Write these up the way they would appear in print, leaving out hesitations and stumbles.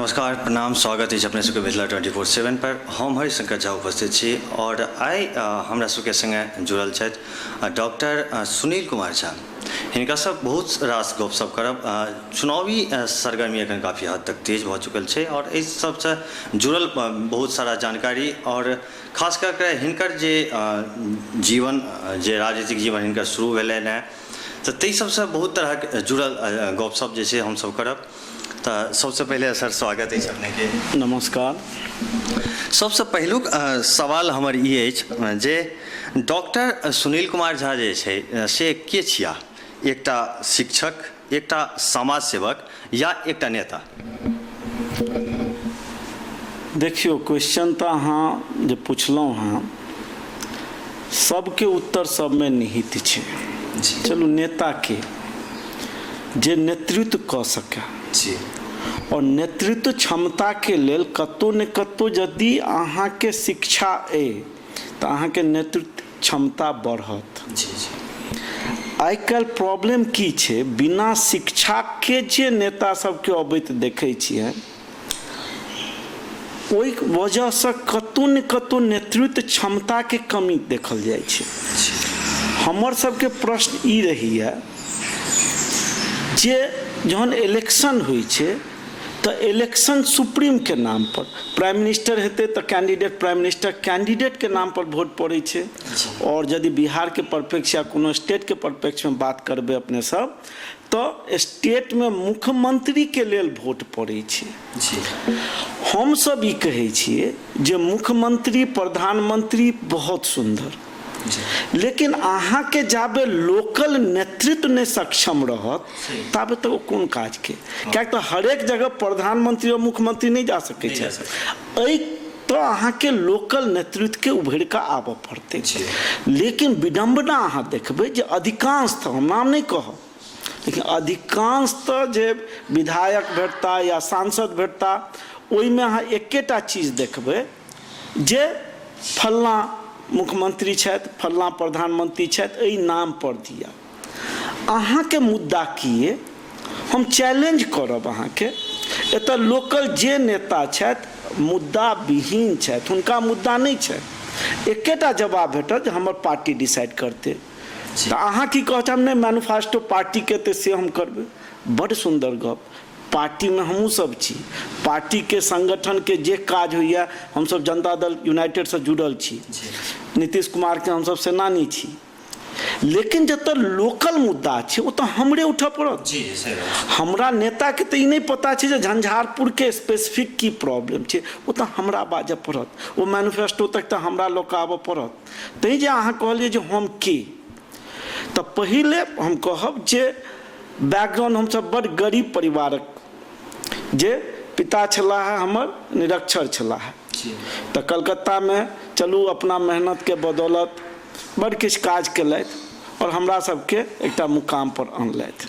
नमस्कार, प्रणाम, स्वागत अछि अपने सबके मिथिला 24/7 पर। हम हरिशंकर झा उपस्थित छी और आइ हमरा सबके संगे जुड़ल छथि डॉक्टर सुनील कुमार झा। हिनका सब बहुत रास गपशप करब। चुनावी सरगर्मी एखन काफ़ी हद तक तेज भऽ चुकल छै और एहि सबसँ जुड़ल बहुत सारा जानकारी और खास कऽ के हिनकर जे जीवन, जे राजनीतिक जीवन हिनकर शुरू भेलनि हेँ, तऽ ताहि सबसँ बहुत तरहक जुड़ल गपशप जे छै हमसब करब। तऽ सबसँ पहिले सर स्वागत अछि अपनेके। नमस्कार। सबसँ पहिलुक सवाल हमर ई अछि जे डॉक्टर सुनील कुमार झा जे छै से के छिया? एकटा शिक्षक, एकटा समाज सेवक या एकटा नेता? देखियौ, क्वेश्चन तऽ अहाँ जे पुछलहुँ हँ सबके उत्तर सबमे निहित छै। चलू, नेता के जे नेतृत्व कऽ सकै आओर नेतृत्व क्षमताके लेल कतहु ने कतहु यदि अहाँके शिक्षा अइ तऽ अहाँके नेतृत्व क्षमता बढ़त। जी जी आइ काल्हि प्रॉब्लम की छै, बिना शिक्षाके जे नेता सबके अबैत देखै छियै, ओहि वजहसँ कतहु ने कतहु नेतृत्व क्षमताके कमी देखल जाइ छै। हमर सबके प्रश्न ई रहैए जे जहन इलेक्शन होइ छै तऽ इलेक्शन सुप्रीमके नामपर, प्राइम मिनिस्टर हेतै तऽ कैंडिडेट, प्राइम मिनिस्टर कैंडिडेटके नामपर वोट पड़ै छै। आओर यदि बिहारके परिप्रेक्ष्य या कोनो स्टेटके परिप्रेक्ष्यमे बात करबै अपने सब तऽ स्टेटमे मुख्यमंत्रीके लेल वोट पड़ै छै। हमसब ई कहै छियै जे मुख्यमंत्री प्रधानमंत्री बहुत सुन्दर, लेकिन अहाँके जाबे लोकल नेतृत्व नहि सक्षम रहत ताबे तक ओ कोन काजके, किएक तऽ हरेक जगह प्रधानमंत्री आओर मुख्यमंत्री नहि जा सकै छै। एहि तऽ अहाँके लोकल नेतृत्वके उभरि कऽ आबऽ पड़तै। लेकिन विडम्बना अहाँ देखबै जे अधिकांशतः, हम नाम नहि कहब, लेकिन अधिकांशतः जे विधायक भेटता या सांसद भेटता ओहिमे अहाँ एकेटा चीज देखबै जे फल्लाँ मुख्यमंत्री छथि, फल्लाँ प्रधानमंत्री छथि, एहि नामपर दिअ। अहाँके मुद्दा की अइ? हम चैलेंज करब अहाँके, एतऽ लोकल जे नेता छथि मुद्दा विहीन छथि, हुनका मुद्दा नहि छनि। एकेटा जवाब भेटत जे हमर पार्टी डिसाइड करतै। तऽ अहाँ की कहै हम नहि मैनिफेस्टो पार्टीके तऽ से हम करबै। बड्ड सुन्दर गप। पार्टीमे हमहूँ सब छी, पार्टीके संगठनके जे काज होइए हमसब जनता दल यूनाइटेडसँ जुड़ल छी, नीतीश कुमारके हमसब सेनानी छी, लेकिन जतऽ लोकल मुद्दा छै ओतऽ हमरे उठऽ पड़त। हमरा नेताके तऽ ई नहि पता छै जे झंझारपुरके स्पेसिफिक की प्रॉब्लम छै, ओतऽ हमरा बाजऽ पड़त, ओ मैनिफेस्टो तक तऽ हमरा लऽ कऽ आबऽ पड़त। तैँ जे अहाँ कहलियै जे हम के, तऽ पहिले हम कहब जे बैकग्राउंड हमसब बड्ड गरीब परिवारक, जे पिता छलाह हमर निरक्षर छलाह, तऽ कलकत्तामे चलू अपना मेहनतके बदौलत बड्ड किछु काज केलथि आओर हमरा सबके एकटा मुकामपर अनलथि।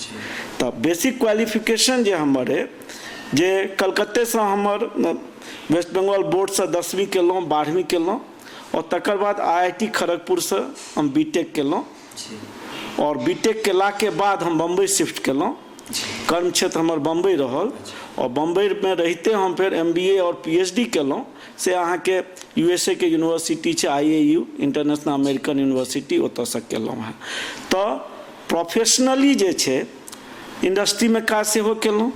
तऽ बेसिक क्वालिफिकेशन जे हमर अइ जे कलकत्तेसँ हमर वेस्ट बंगाल बोर्डसँ 10वीं केलहुँ, 12वीं केलहुँ आओर तकर बाद आई I T खड़गपुरसँ हम बी टेक केलहुँ आओर बी टेक केलाके बाद हम बम्बई शिफ्ट केलहुँ। कर्म क्षेत्र हमर बम्बई रहल आओर बम्बईमे रहिते हम फेर एम बी ए आओर पी एच डी केलहुँ। से अहाँके यू एस ए के यूनिवर्सिटी छै I A U, international American university, ओतऽसँ केलहुँ हेँ। तऽ प्रोफेशनली जे छै इंडस्ट्रीमे काज सेहो केलहुँ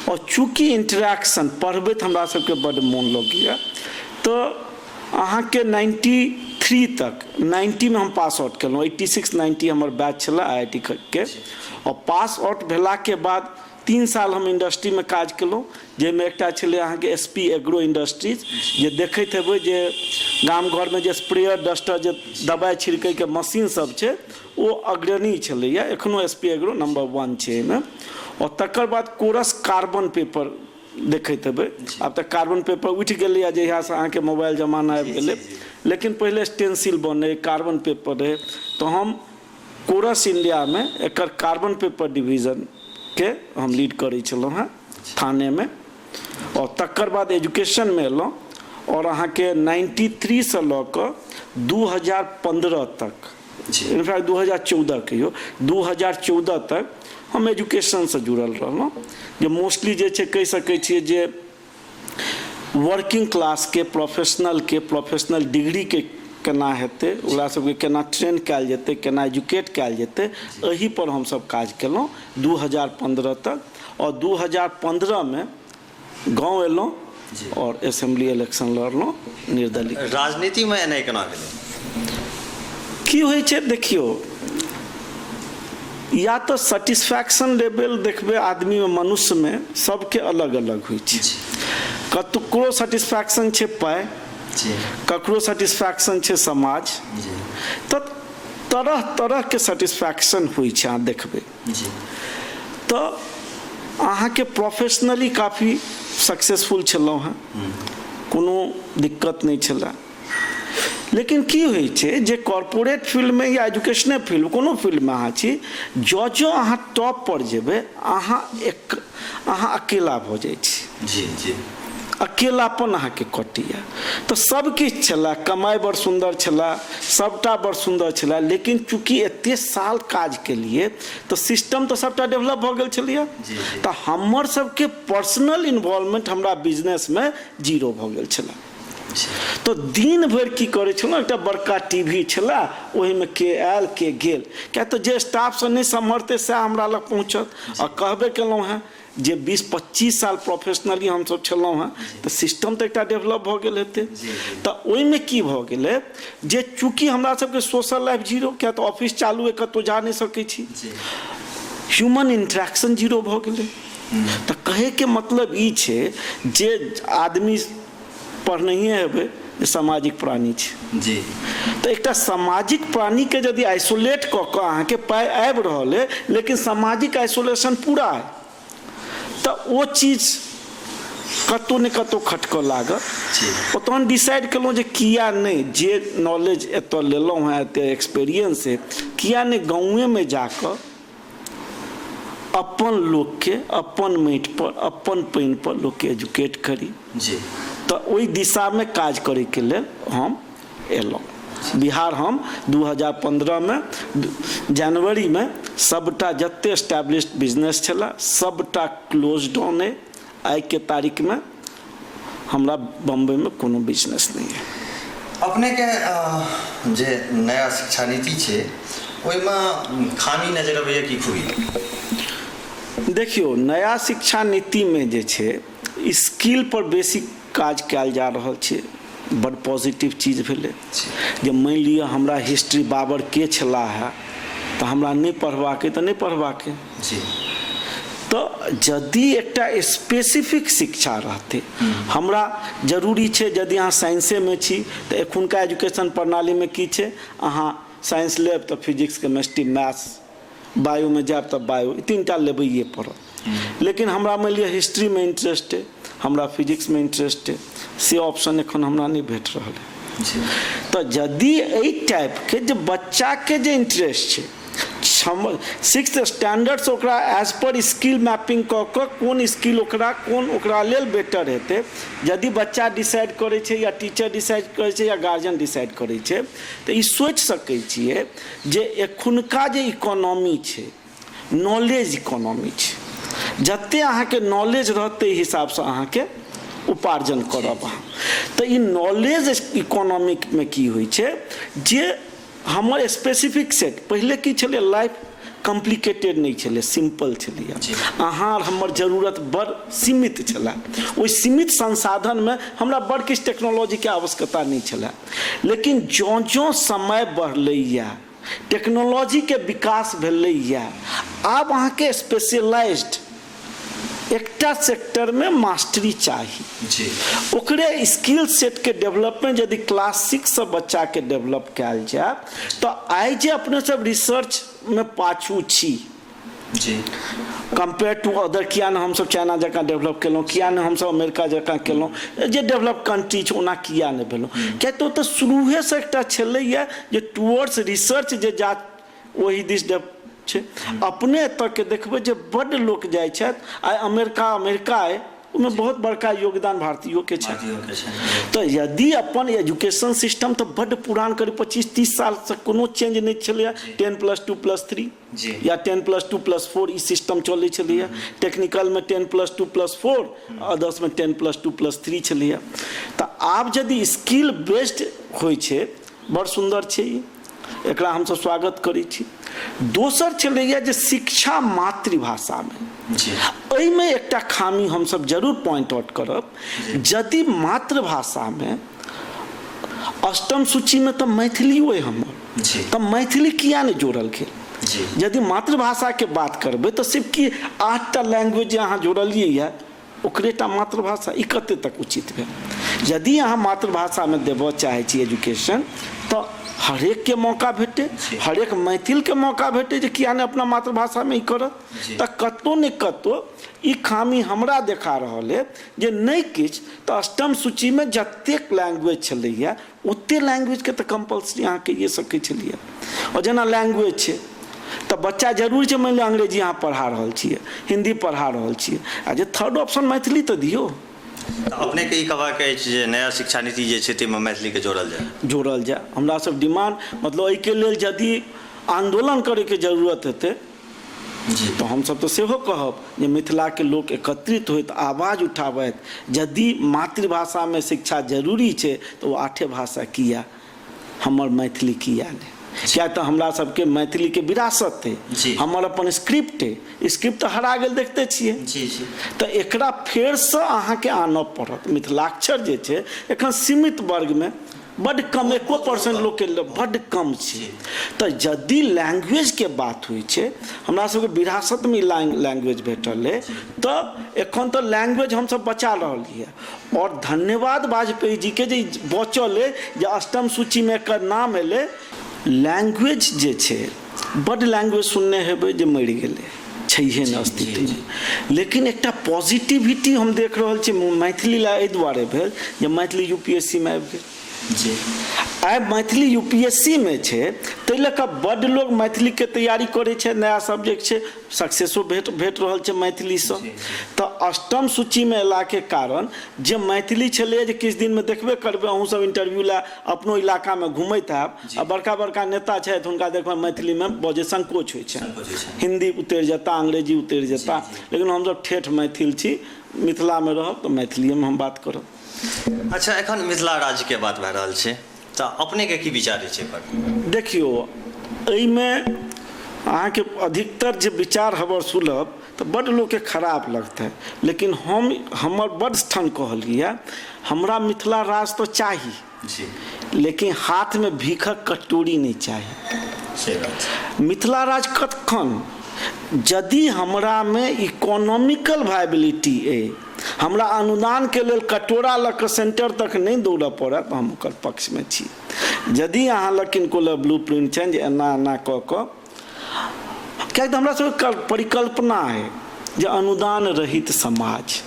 आओर चूँकि इंटरेक्शन पढ़बैत हमरा सबके बड्ड मोन लगैए तऽ अहाँके 93 तक, 90मे हम पास आउट केलहुँ, 86 90 हमर बैच छलै आई I T के। आओर पास आउट भेलाके बाद 3 साल हम इंडस्ट्रीमे काज केलहुँ, जाहिमे एकटा छलै अहाँके एस पी एग्रो इंडस्ट्रीज, जे देखैत हेबै जे गाम घरमे जे स्प्रेयर डस्टर जे दवाइ छिड़कैके मशीन सब छै ओ अग्रणी छलैए, एखनो एस पी एग्रो नम्बर 1 छै एहिमे। आओर तकर बाद कोरस कार्बन पेपर देखैत हेबै, आब तऽ कार्बन पेपर उठि गेलैए जहियासँ अहाँके मोबाइल जमाना आबि गेलै, लेकिन पहिले स्टेंसिल बनै, कार्बन पेपर रहै। तऽ हम कोरस इंडियामे एकर कार्बन पेपर डिवीजनके हम लीड करै छलहुँ हेँ थानेमे। आओर तकर बाद एजुकेशनमे एलहुँ आओर अहाँके 93सँ लऽ कऽ 2015 तक, इनफैक्ट 2014 कहियौ, 2014 तक हम एजुकेशनसँ जुड़ल रहलहुँ, जे मोस्टली जे छै कहि सकै छियै जे वर्किंग क्लासके, प्रोफेशनलके, प्रोफेशनल डिग्रीके केना हेतै, ओकरा सबके केना ट्रेन कयल जेतै, केना एजुकेट कयल जेतै, एहि पर हमसब काज केलहुँ 2015 तक। आओर 2015 मे गाँव एलहुँ आओर असेंबली इलेक्शन लड़लहुँ निर्दलीय। राजनीतिमे एनाइ केना भेलै? की होइ छै देखियौ, या तऽ सेटिस्फैक्शन लेवल देखबै आदमीमे, मनुष्यमे सबके अलग अलग होइ छै। ककरो सेटिस्फैक्शन छै पाइ, ककरो सेटिस्फैक्शन छै समाज, तऽ तरह तरहके सेटिस्फैक्शन होइ छै। अहाँ देखबै तऽ अहाँके प्रोफेशनली काफी सक्सेसफुल छलहुँ हेँ, कोनो दिक्कत नहि छलए। लेकिन की होइ छै जे कॉर्पोरेट फील्डमे या एजुकेशने फील्ड, कोनो फील्डमे अहाँ छी, जँ जँ अहाँ टॉप पर जेबै, अहाँ एक अहाँ अकेला भऽ जाइ छी। जी जी अकेलापन अहाँके कटैए। तऽ सब किछु छलए, कमाइ बड़ सुन्दर छलए, सबटा बड़ सुन्दर छलए, लेकिन चूँकि एते साल काज केलिए तऽ सिस्टम तऽ सबटा डेवलप भऽ गेल छलैए। तऽ हमर सबके पर्सनल इन्वॉल्वमेंट हमरा बिजनेसमे जीरो भऽ गेल छलए। तऽ दिन भरि की करै छलहुँ, एकटा बड़का टी वी छलए, ओहिमे के आयल के गेल, किएक तऽ जे स्टाफसँ नहि सम्हरतै सएह हमरा लग पहुँचत। आ कहबे केलहुँ हेँ जे 20-25 साल प्रोफेशनली हमसब छलहुँ हेँ, तऽ सिस्टम तऽ एकटा डेवलप भऽ गेल हेतै। तऽ ओहिमे की भऽ गेलै जे चूँकि हमरा सबके सोशल लाइफ जीरो, किएक तऽ ऑफिस चालू अइ, कतहु जा नहि सकै छी, ह्यूमन इंट्रैक्शन जीरो भऽ गेलै। तऽ कहैके मतलब ई छै जे आदमी पढ़नहिए हेबै जे सामाजिक प्राणी छै जी। तऽ एकटा सामाजिक प्राणीके यदि आइसोलेट कऽ कऽ अहाँके पाइ आबि रहल अइ, लेकिन सामाजिक आइसोलेशन पूरा अइ, तऽ ओ चीज कतहु ने कतहु खटकऽ लागत। ओ तहन डिसाइड केलहुँ जे किया नहि जे नॉलेज एतऽ लेलहुँ हेँ, एते एक्सपीरियंस अइ, किया नहि गाँवेमे जाकऽ अपन लोकके अपन माटिपर अपन पानिपर लोकके एजुकेट करी। तऽ ओहि दिशामे काज करैके लेल हम एलहुँ बिहार। हम 2015मे जनवरीमे सबटा जते एस्टैब्लिश्ड बिजनेस छलए सबटा क्लोज डाउन अइ। आइके तारीखमे हमरा बम्बईमे कोनो बिजनेस नहि अइ। अपनेके जे नया शिक्षा नीति छै ओहिमे खामी नजर अबैए कि खूबी? देखियौ, नया शिक्षा नीतिमे जे छै स्किल पर बेसी काज कयल जा रहल छै, बड पॉजिटिव चीज भेलै। जे मानि लिअ हमरा हिस्ट्री बाबर के छलाह है तऽ हमरा नहि पढ़बाक अइ तऽ नहि पढ़बाक अइ। तऽ यदि एकटा स्पेसिफिक शिक्षा रहतै, हमरा जरूरी छै यदि अहाँ साइंसेमे छी तऽ एखुनका एजुकेशन प्रणालीमे की छै, अहाँ साइंस लेब तऽ फिजिक्स, केमिस्ट्री, मैथ्स, बायोमे जायब तऽ बायो, ई 3टा लेबैए पड़त। लेकिन हमरा मानि लिअ हिस्ट्रीमे इंट्रेस्ट अइ, हमरा फिजिक्समे इंट्रेस्ट अइ, से ऑप्शन एखन हमरा नहि भेट रहल अइ। तऽ यदि एहि टाइपके जे बच्चाके जे इंट्रेस्ट छै, सिक्स्थ स्टैंडर्डसँ ओकरा एज पर स्किल मैपिंग कऽ कऽ कोन स्किल ओकरा कोन ओकरा लेल बेटर हेतै, यदि बच्चा डिसाइड करै छै या टीचर डिसाइड करै छै या गार्जियन डिसाइड करै छै, तऽ ई सोचि सकै छियै जे एखुनका जे इकोनॉमी छै नॉलेज इकोनॉमी छै, जते अहाँके नॉलेज रहत ताहि हिसाबसँ अहाँके उपार्जन करब अहाँ। तऽ ई नॉलेज इकोनॉमिकमे की होइ छै जे हमर स्पेसिफिक सेट, पहिले की छलै लाइफ कॉम्प्लिकेटेड नहि छलै, सिम्पल छलैए, अहाँ आओर हमर जरूरत बड़ सीमित छलै, ओहि सीमित संसाधनमे हमरा बड़ किछु टेक्नोलॉजीके आवश्यकता नहि छलै। लेकिन जँ जँ समय बढ़लैए, टेक्नोलॉजीके विकास भेलैए, आब अहाँके स्पेशलाइज्ड एकटा सेक्टरमे मास्टरी चाही। ओकरे स्किल सेटके डेवलपमेंट यदि क्लास 6सँ बच्चाके डेवलप कयल जाय तऽ आइ जे अपने सब रिसर्चमे पाछू छी कम्पेयर टू अदर, किया नहि हमसब चाइना जकाँ डेवलप केलहुँ, किया नहि हमसब अमेरिका जकाँ केलहुँ, जे डेवलप कंट्री छै ओना किया नहि भेलहुँ? किया तऽ ओतऽ शुरूहेसँ एकटा छलैए जे टुवर्ड्स रिसर्च जे जा ओहि दिस छै। अपने एतऽके देखबै जे बड्ड लोक जाइ छथि आइ अमेरिका, अमेरिका अइ ओहिमे बहुत बड़का योगदान भारतीयोके छै। तऽ यदि अपन एजुकेशन सिस्टम तऽ बड्ड पुरान, करीब 25-30 सालसँ कोनो चेंज नहि छलैए। 10+2+3 या 10+2+4 ई सिस्टम चलै छलैए। टेक्निकलमे 10+2+4, अदर्समे 10+2+3 छलैए। तऽ आब यदि स्किल बेस्ड होइ छै, बड़ सुन्दर छै ई, एकरा हमसभ स्वागत करै छी। दोसर छलैए जे शिक्षा मातृभाषामे, एहिमे एकटा खामी हमसभ जरूर पॉइंट आउट करब। यदि मातृभाषामे अष्टम सूचीमे तऽ मैथिलियो अइ हमर, तऽ मैथिली किया नहि जोड़ल गेल? यदि मातृभाषाके बात करबै तऽ सिर्फ की 8टा लैंग्वेज जे अहाँ जोड़लियै यऽ ओकरे टा मातृभाषा, ई कते तक उचित भेल? यदि अहाँ मातृभाषामे देबऽ चाहै छी एजुकेशन, तऽ हरेकके मौका भेटै, हरेक मैथिलके मौका भेटै जे किया नहि अपना मातृभाषामे ई करत। तऽ कतहु ने कतहु ई खामी हमरा देखा रहल अइ जे नहि किछु तऽ अष्टम सूचीमे जतेक लैंग्वेज छलैए ओते लैंग्वेजके तऽ कम्पलसरी अहाँ कहिए सकै छलियै। आओर जेना लैंग्वेज छै तऽ बच्चा जरूरी छै, मानि लिअ अंग्रेजी अहाँ पढ़ा रहल छियै, हिन्दी पढ़ा रहल छियै, आ जे थर्ड ऑप्शन मैथिली तऽ दियौ। तऽ अपनेके ई कहबाक अछि जे नया शिक्षा नीति जे छै ताहिमे मैथिलीके जोड़ल जाय? जोड़ल जाय। हमरा सब डिमांड, मतलब एहिके लेल यदि आन्दोलन करैके जरूरत हेतै तऽ हमसभ तऽ सेहो कहब जे मिथिलाके लोक एकत्रित होइत आवाज उठाबथि। यदि मातृभाषामे शिक्षा जरूरी छै तऽ ओ आठे भाषा किया, हमर मैथिली किया नहि? किया तऽ हमरा सबके मैथिलीके विरासत अइ, हमर अपन स्क्रिप्ट अइ। स्क्रिप्ट तऽ हरा गेल, देखते छियै। तऽ एकरा फेरसँ अहाँके आनऽ पड़त। मिथिलाक्षर जे छै एखन सीमित वर्गमे, बड्ड कम, 1% लोकके बड्ड कम छै। तऽ यदि लैंग्वेजके बात होइ छै, हमरा सबके विरासतमे ई लैंग्वेज भेटल अइ, तऽ एखन तऽ लैंग्वेज हमसब बचा रहलियै। आओर धन्यवाद वाजपेयी जीके जे बचल अइ, जे अष्टम सूचीमे एकर नाम एलै। लैंग्वेज जे छै, बड्ड लैंग्वेज सुनने हेबै जे मरि गेलै, छैहे नहि अस्तित्वमे। लेकिन एकटा पॉजिटिविटी हम देख रहल छी मैथिली लए, एहि दुआरे भेल जे Maithili U P S C मे आबि गेल। आइ Maithili U P S C मे छै, ताहि लऽ कऽ बड्ड लोग मैथिलीके तैयारी करै छै। नया सब्जेक्ट छै, सक्सेसो भेट भेट रहल छै मैथिलीसँ। तऽ अष्टम सूचीमे अयलाके कारण जे मैथिली छलैए, जे किछु दिनमे देखबे करबै अहूँ सब इंटरव्यू लए अपनो इलाकामे घुमैत हैब, आ बड़का बड़का नेता छथि, हुनका देखबै मैथिलीमे बजै संकोच होइ छनि, हिन्दी उतरि जेता, अंग्रेजी उतरि जेता। लेकिन हमसब ठेठ मैथिल छी, मिथिलामे रहब तऽ मैथिलीएमे हम बात करब। अच्छा, एखन मिथिला राज्यके बात भए रहल छै, तऽ अपनेके की विचार अछि एहिपर? देखियौ, एहिमे अहाँके अधिकतर जे विचार हमर सुनब तऽ बड्ड लोकके खराब लगतै, लेकिन हम हमर बड्ड ठाम कहलियै, हमरा मिथिला राज तऽ चाही, लेकिन हाथमे भीखक कटोरी नहि चाही। से बात। मिथिला राज कखन, यदि हमरामे इकोनॉमिकल वायबिलिटी अइ, हमरा अनुदानके लेल कटोरा लऽ कऽ सेंटर तक नहि दौड़ऽ पड़त, हम ओकर पक्षमे छी। यदि अहाँ लग किनको लग ब्लू प्रिंट छनि जे एना एना कऽ कऽ, किएक तऽ हमरा सबके परिकल्पना अइ जे अनुदान रहित समाज,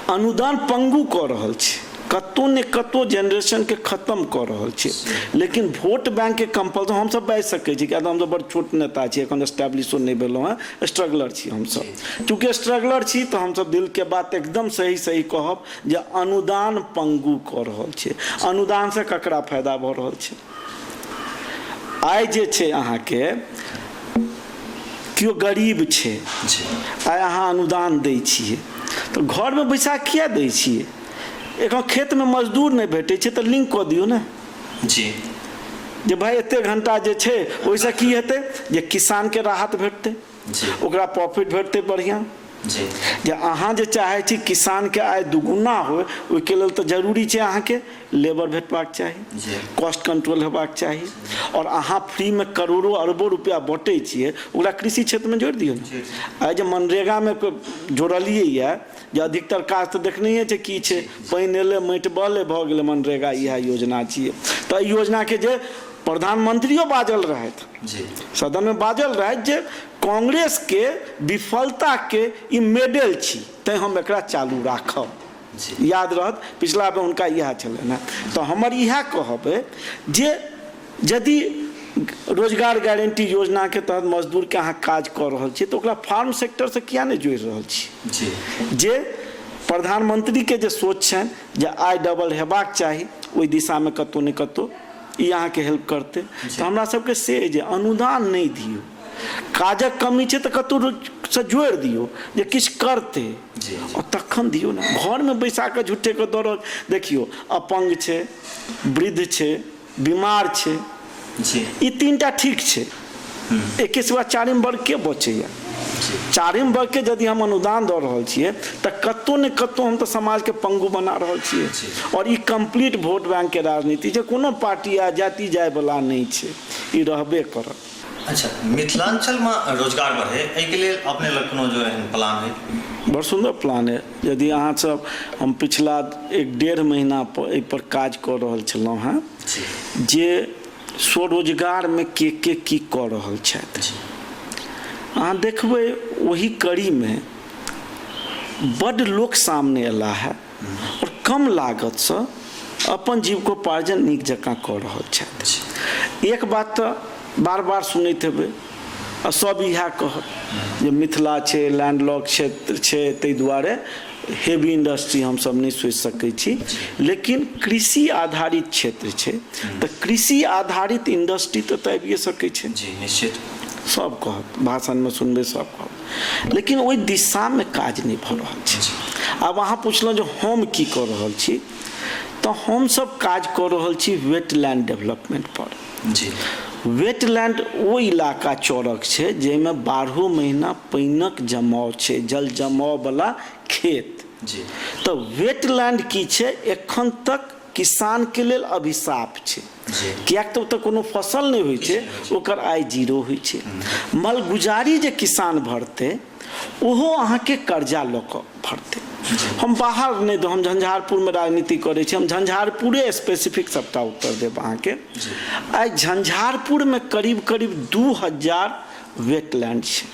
अनुदान पंगु कऽ रहल छै, कतहु ने कतहु जेनरेशनके खत्म कऽ रहल छै। लेकिन वोट बैंकके कम्पल्सन हमसब बाजि सकै छी, किएक तऽ हमसब बड़ छोट नेता छी, एखन एस्टेब्लिशो नहि भेलहुँ हेँ, स्ट्रगलर छी हमसब। चूँकि स्ट्रगलर छी तऽ हमसब दिलके बात एकदम सही सही कहब जे अनुदान पंगु कऽ रहल छै। अनुदानसँ ककरा फायदा भऽ रहल छै? आइ जे छै अहाँके केओ गरीब छै, आइ अहाँ अनुदान दै छियै तऽ घरमे बैसा किया दै छियै? एखन खेतमे मजदूर नहि भेटै छै तऽ लिंक कऽ दियौ ने जे भाइ एते घंटा जे छै, ओहिसँ की हेतै जे किसानके राहत भेटतै, ओकरा प्रॉफिट भेटतै बढ़िआँ। जे अहाँ जे चाहै छी किसानके आय दुगुना होय, ओहिके लेल तऽ जरूरी छै अहाँके लेबर भेटबाक चाही, कॉस्ट कंट्रोल हेबाक चाही। आओर अहाँ फ्रीमे करोड़ो अरबो रुपया बँटै छियै, ओकरा कृषि क्षेत्रमे जोड़ि दियौ ने। आइ जे मनरेगामे जोड़लियै यऽ, जे अधिकतर काज तऽ देखनहिए छै की छै, पानि एलै, माटि बहलै, भऽ गेलै मनरेगा, इएह योजना छियै। तऽ एहि योजनाके जे प्रधानमंत्रियो बाजल रहथि, सदनमे बाजल रहथि जे कांग्रेसके विफलताके ई मेडल छी, तैँ हम एकरा चालू राखब। याद रहत पिछला बेर हुनका इएह छलनि हेँ। तऽ हमर इएह कहब अइ जे यदि रोजगार गारंटी योजनाके तहत मजदूरके अहाँ काज कऽ रहल छियै, तऽ ओकरा फार्म सेक्टरसँ किया नहि जोड़ि रहल छी? जे प्रधानमंत्रीके जे सोच छनि जे आय डबल हेबाक चाही, ओहि दिशामे कतहु ने कतहु ई अहाँके हेल्प करतै। तऽ हमरा सबके से अइ जे अनुदान नहि दियौ, काजक कमी छै तऽ कतहुसँ जोड़ि दियौ जे किछु करतै आओर तखन दियौ ने। घरमे बैसा कऽ झूठेके दऽ रहल, देखियौ अपङ्ग छै, वृद्ध छै, बीमार छै, ई तीनटा ठीक छै, एके सिवा चारिम वर्ग के बचैया। चारिम वर्गके यदि हम अनुदान दऽ रहल छियै तऽ कतहु ने कतहु हम तऽ समाजके पंगु बना रहल छियै। आओर ई कम्प्लीट वोट बैंकके राजनीति छै, कोनो पार्टी आ जाति जायवला नहि छै, ई रहबे करत। अच्छा, मिथिलाञ्चलमे रोजगार बढ़े एहिके लेल अपने लग कोनो जो एहन प्लान है? बड़ सुन्दर प्लान है। यदि अहाँ सब, हम पिछला 1-1.5 महीना पर एहि पर काज कऽ रहल छलहुँ हेँ जे स्वरोजगारमे के के की कऽ रहल छथि। अहाँ देखबै ओहि कड़ीमे बड्ड लोक सामने अयला है आओर कम लागतसँ अपन जीविकोपार्जन नीक जकाँ कऽ रहल छथि। एक बात तऽ बार बार सुनैत हेबै आ सब इएह कहत जे मिथिला छै लैंडलॉक क्षेत्र छै, ताहि दुआरे हेवी इंडस्ट्री हमसब नहि सोचि सकै छी, लेकिन कृषि आधारित क्षेत्र छै तऽ कृषि आधारित इंडस्ट्री तऽ आबिए सकै छै। जी निश्चित, सब कहत, भाषणमे सुनबै सब कहत, लेकिन ओहि दिशामे काज नहि भऽ रहल छै। आब अहाँ पुछलहुँ जे हम की कऽ रहल छी, तऽ हमसब काज कऽ रहल छी वेटलैंड डेवलपमेंट पर। जी। वेटलैंड ओ इलाका चौरक छै जाहिमे 12 महीना पानिक जमाव छै, जल जमाव वाला खेत। जी। तऽ वेटलैंड की छै, एखन तक किसान के लेल अभिशाप छै, किएक तऽ ओतऽ कोनो फसल नहि होइ छै, ओकर आय जीरो होइ छै। मलगुजारी जे किसान भरतै ओहो अहाँके कर्जा लऽ कऽ भरतै। हम बाहर नहि, हम झंझारपुरमे राजनीति करै छी, हम झंझारपुरे स्पेसिफिक सबटा उत्तर देब अहाँके। आइ झंझारपुरमे करीब करीब 2000 वेटलैंड छै,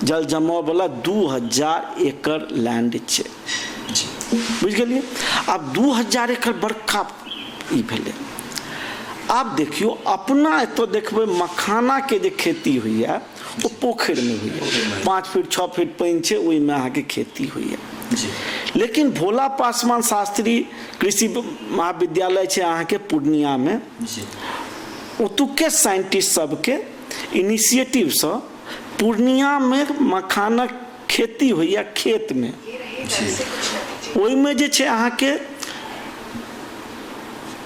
जल जमाववला 2000 एकड़ लैंड छै, बुझि गेलियै। आब 2000 एकड़ बड़का ई भेलै। आब देखियौ अपना एतऽ देखबै मखानाके जे खेती होइए ओ पोखरिमे होइए, 5 फीट 6 फीट पानि छै ओहिमे अहाँके खेती होइए। लेकिन भोला पासवान शास्त्री कृषि महाविद्यालय छै अहाँके पूर्णियामे, ओतुके साइंटिस्ट सबके इनिशिएटिवसँ पूर्णियामे मखानक खेती होइए खेतमे। ओहिमे जे छै अहाँके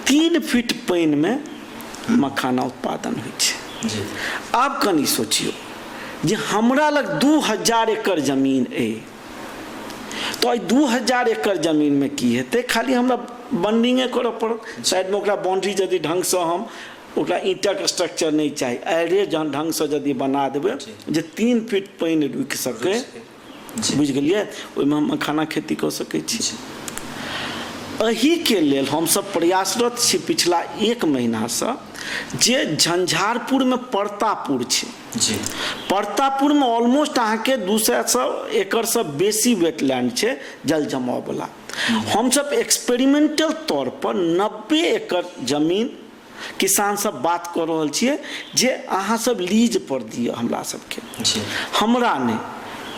3 फीट पानिमे मखाना उत्पादन होइ छै। आब कनि सोचियौ जे हमरा लग 2000 एकड़ जमीन अइ, तऽ एहि 2000 एकड़ जमीनमे की हेतै? खाली हमरा बंडिंगे करऽ पड़त, साइडमे ओकरा बाउंड्री यदि ढङ्गसँ, हम ओकरा ईंटक स्ट्रक्चर नहि चाही, आयरे जहन ढङ्गसँ यदि बना देबै जे 3 फीट पानि रुकि सकै, बुझि गेलियै, ओहिमे हम मखाना खेती कऽ सकै छी। एहिके लेल हमसब प्रयासरत छी पिछला 1 महीनासँ जे झंझारपुरमे परतापुर छै, परतापुरमे ऑलमोस्ट अहाँके 200 एकड़सँ बेसी वेटलैंड छै जल जमाववला। हमसब एक्सपेरिमेंटल तौर पर 90 एकड़ जमीन किसान सब बात कऽ रहल छियै जे अहाँ सब लीज पर दिअ हमरा सबके, हमरा नहि,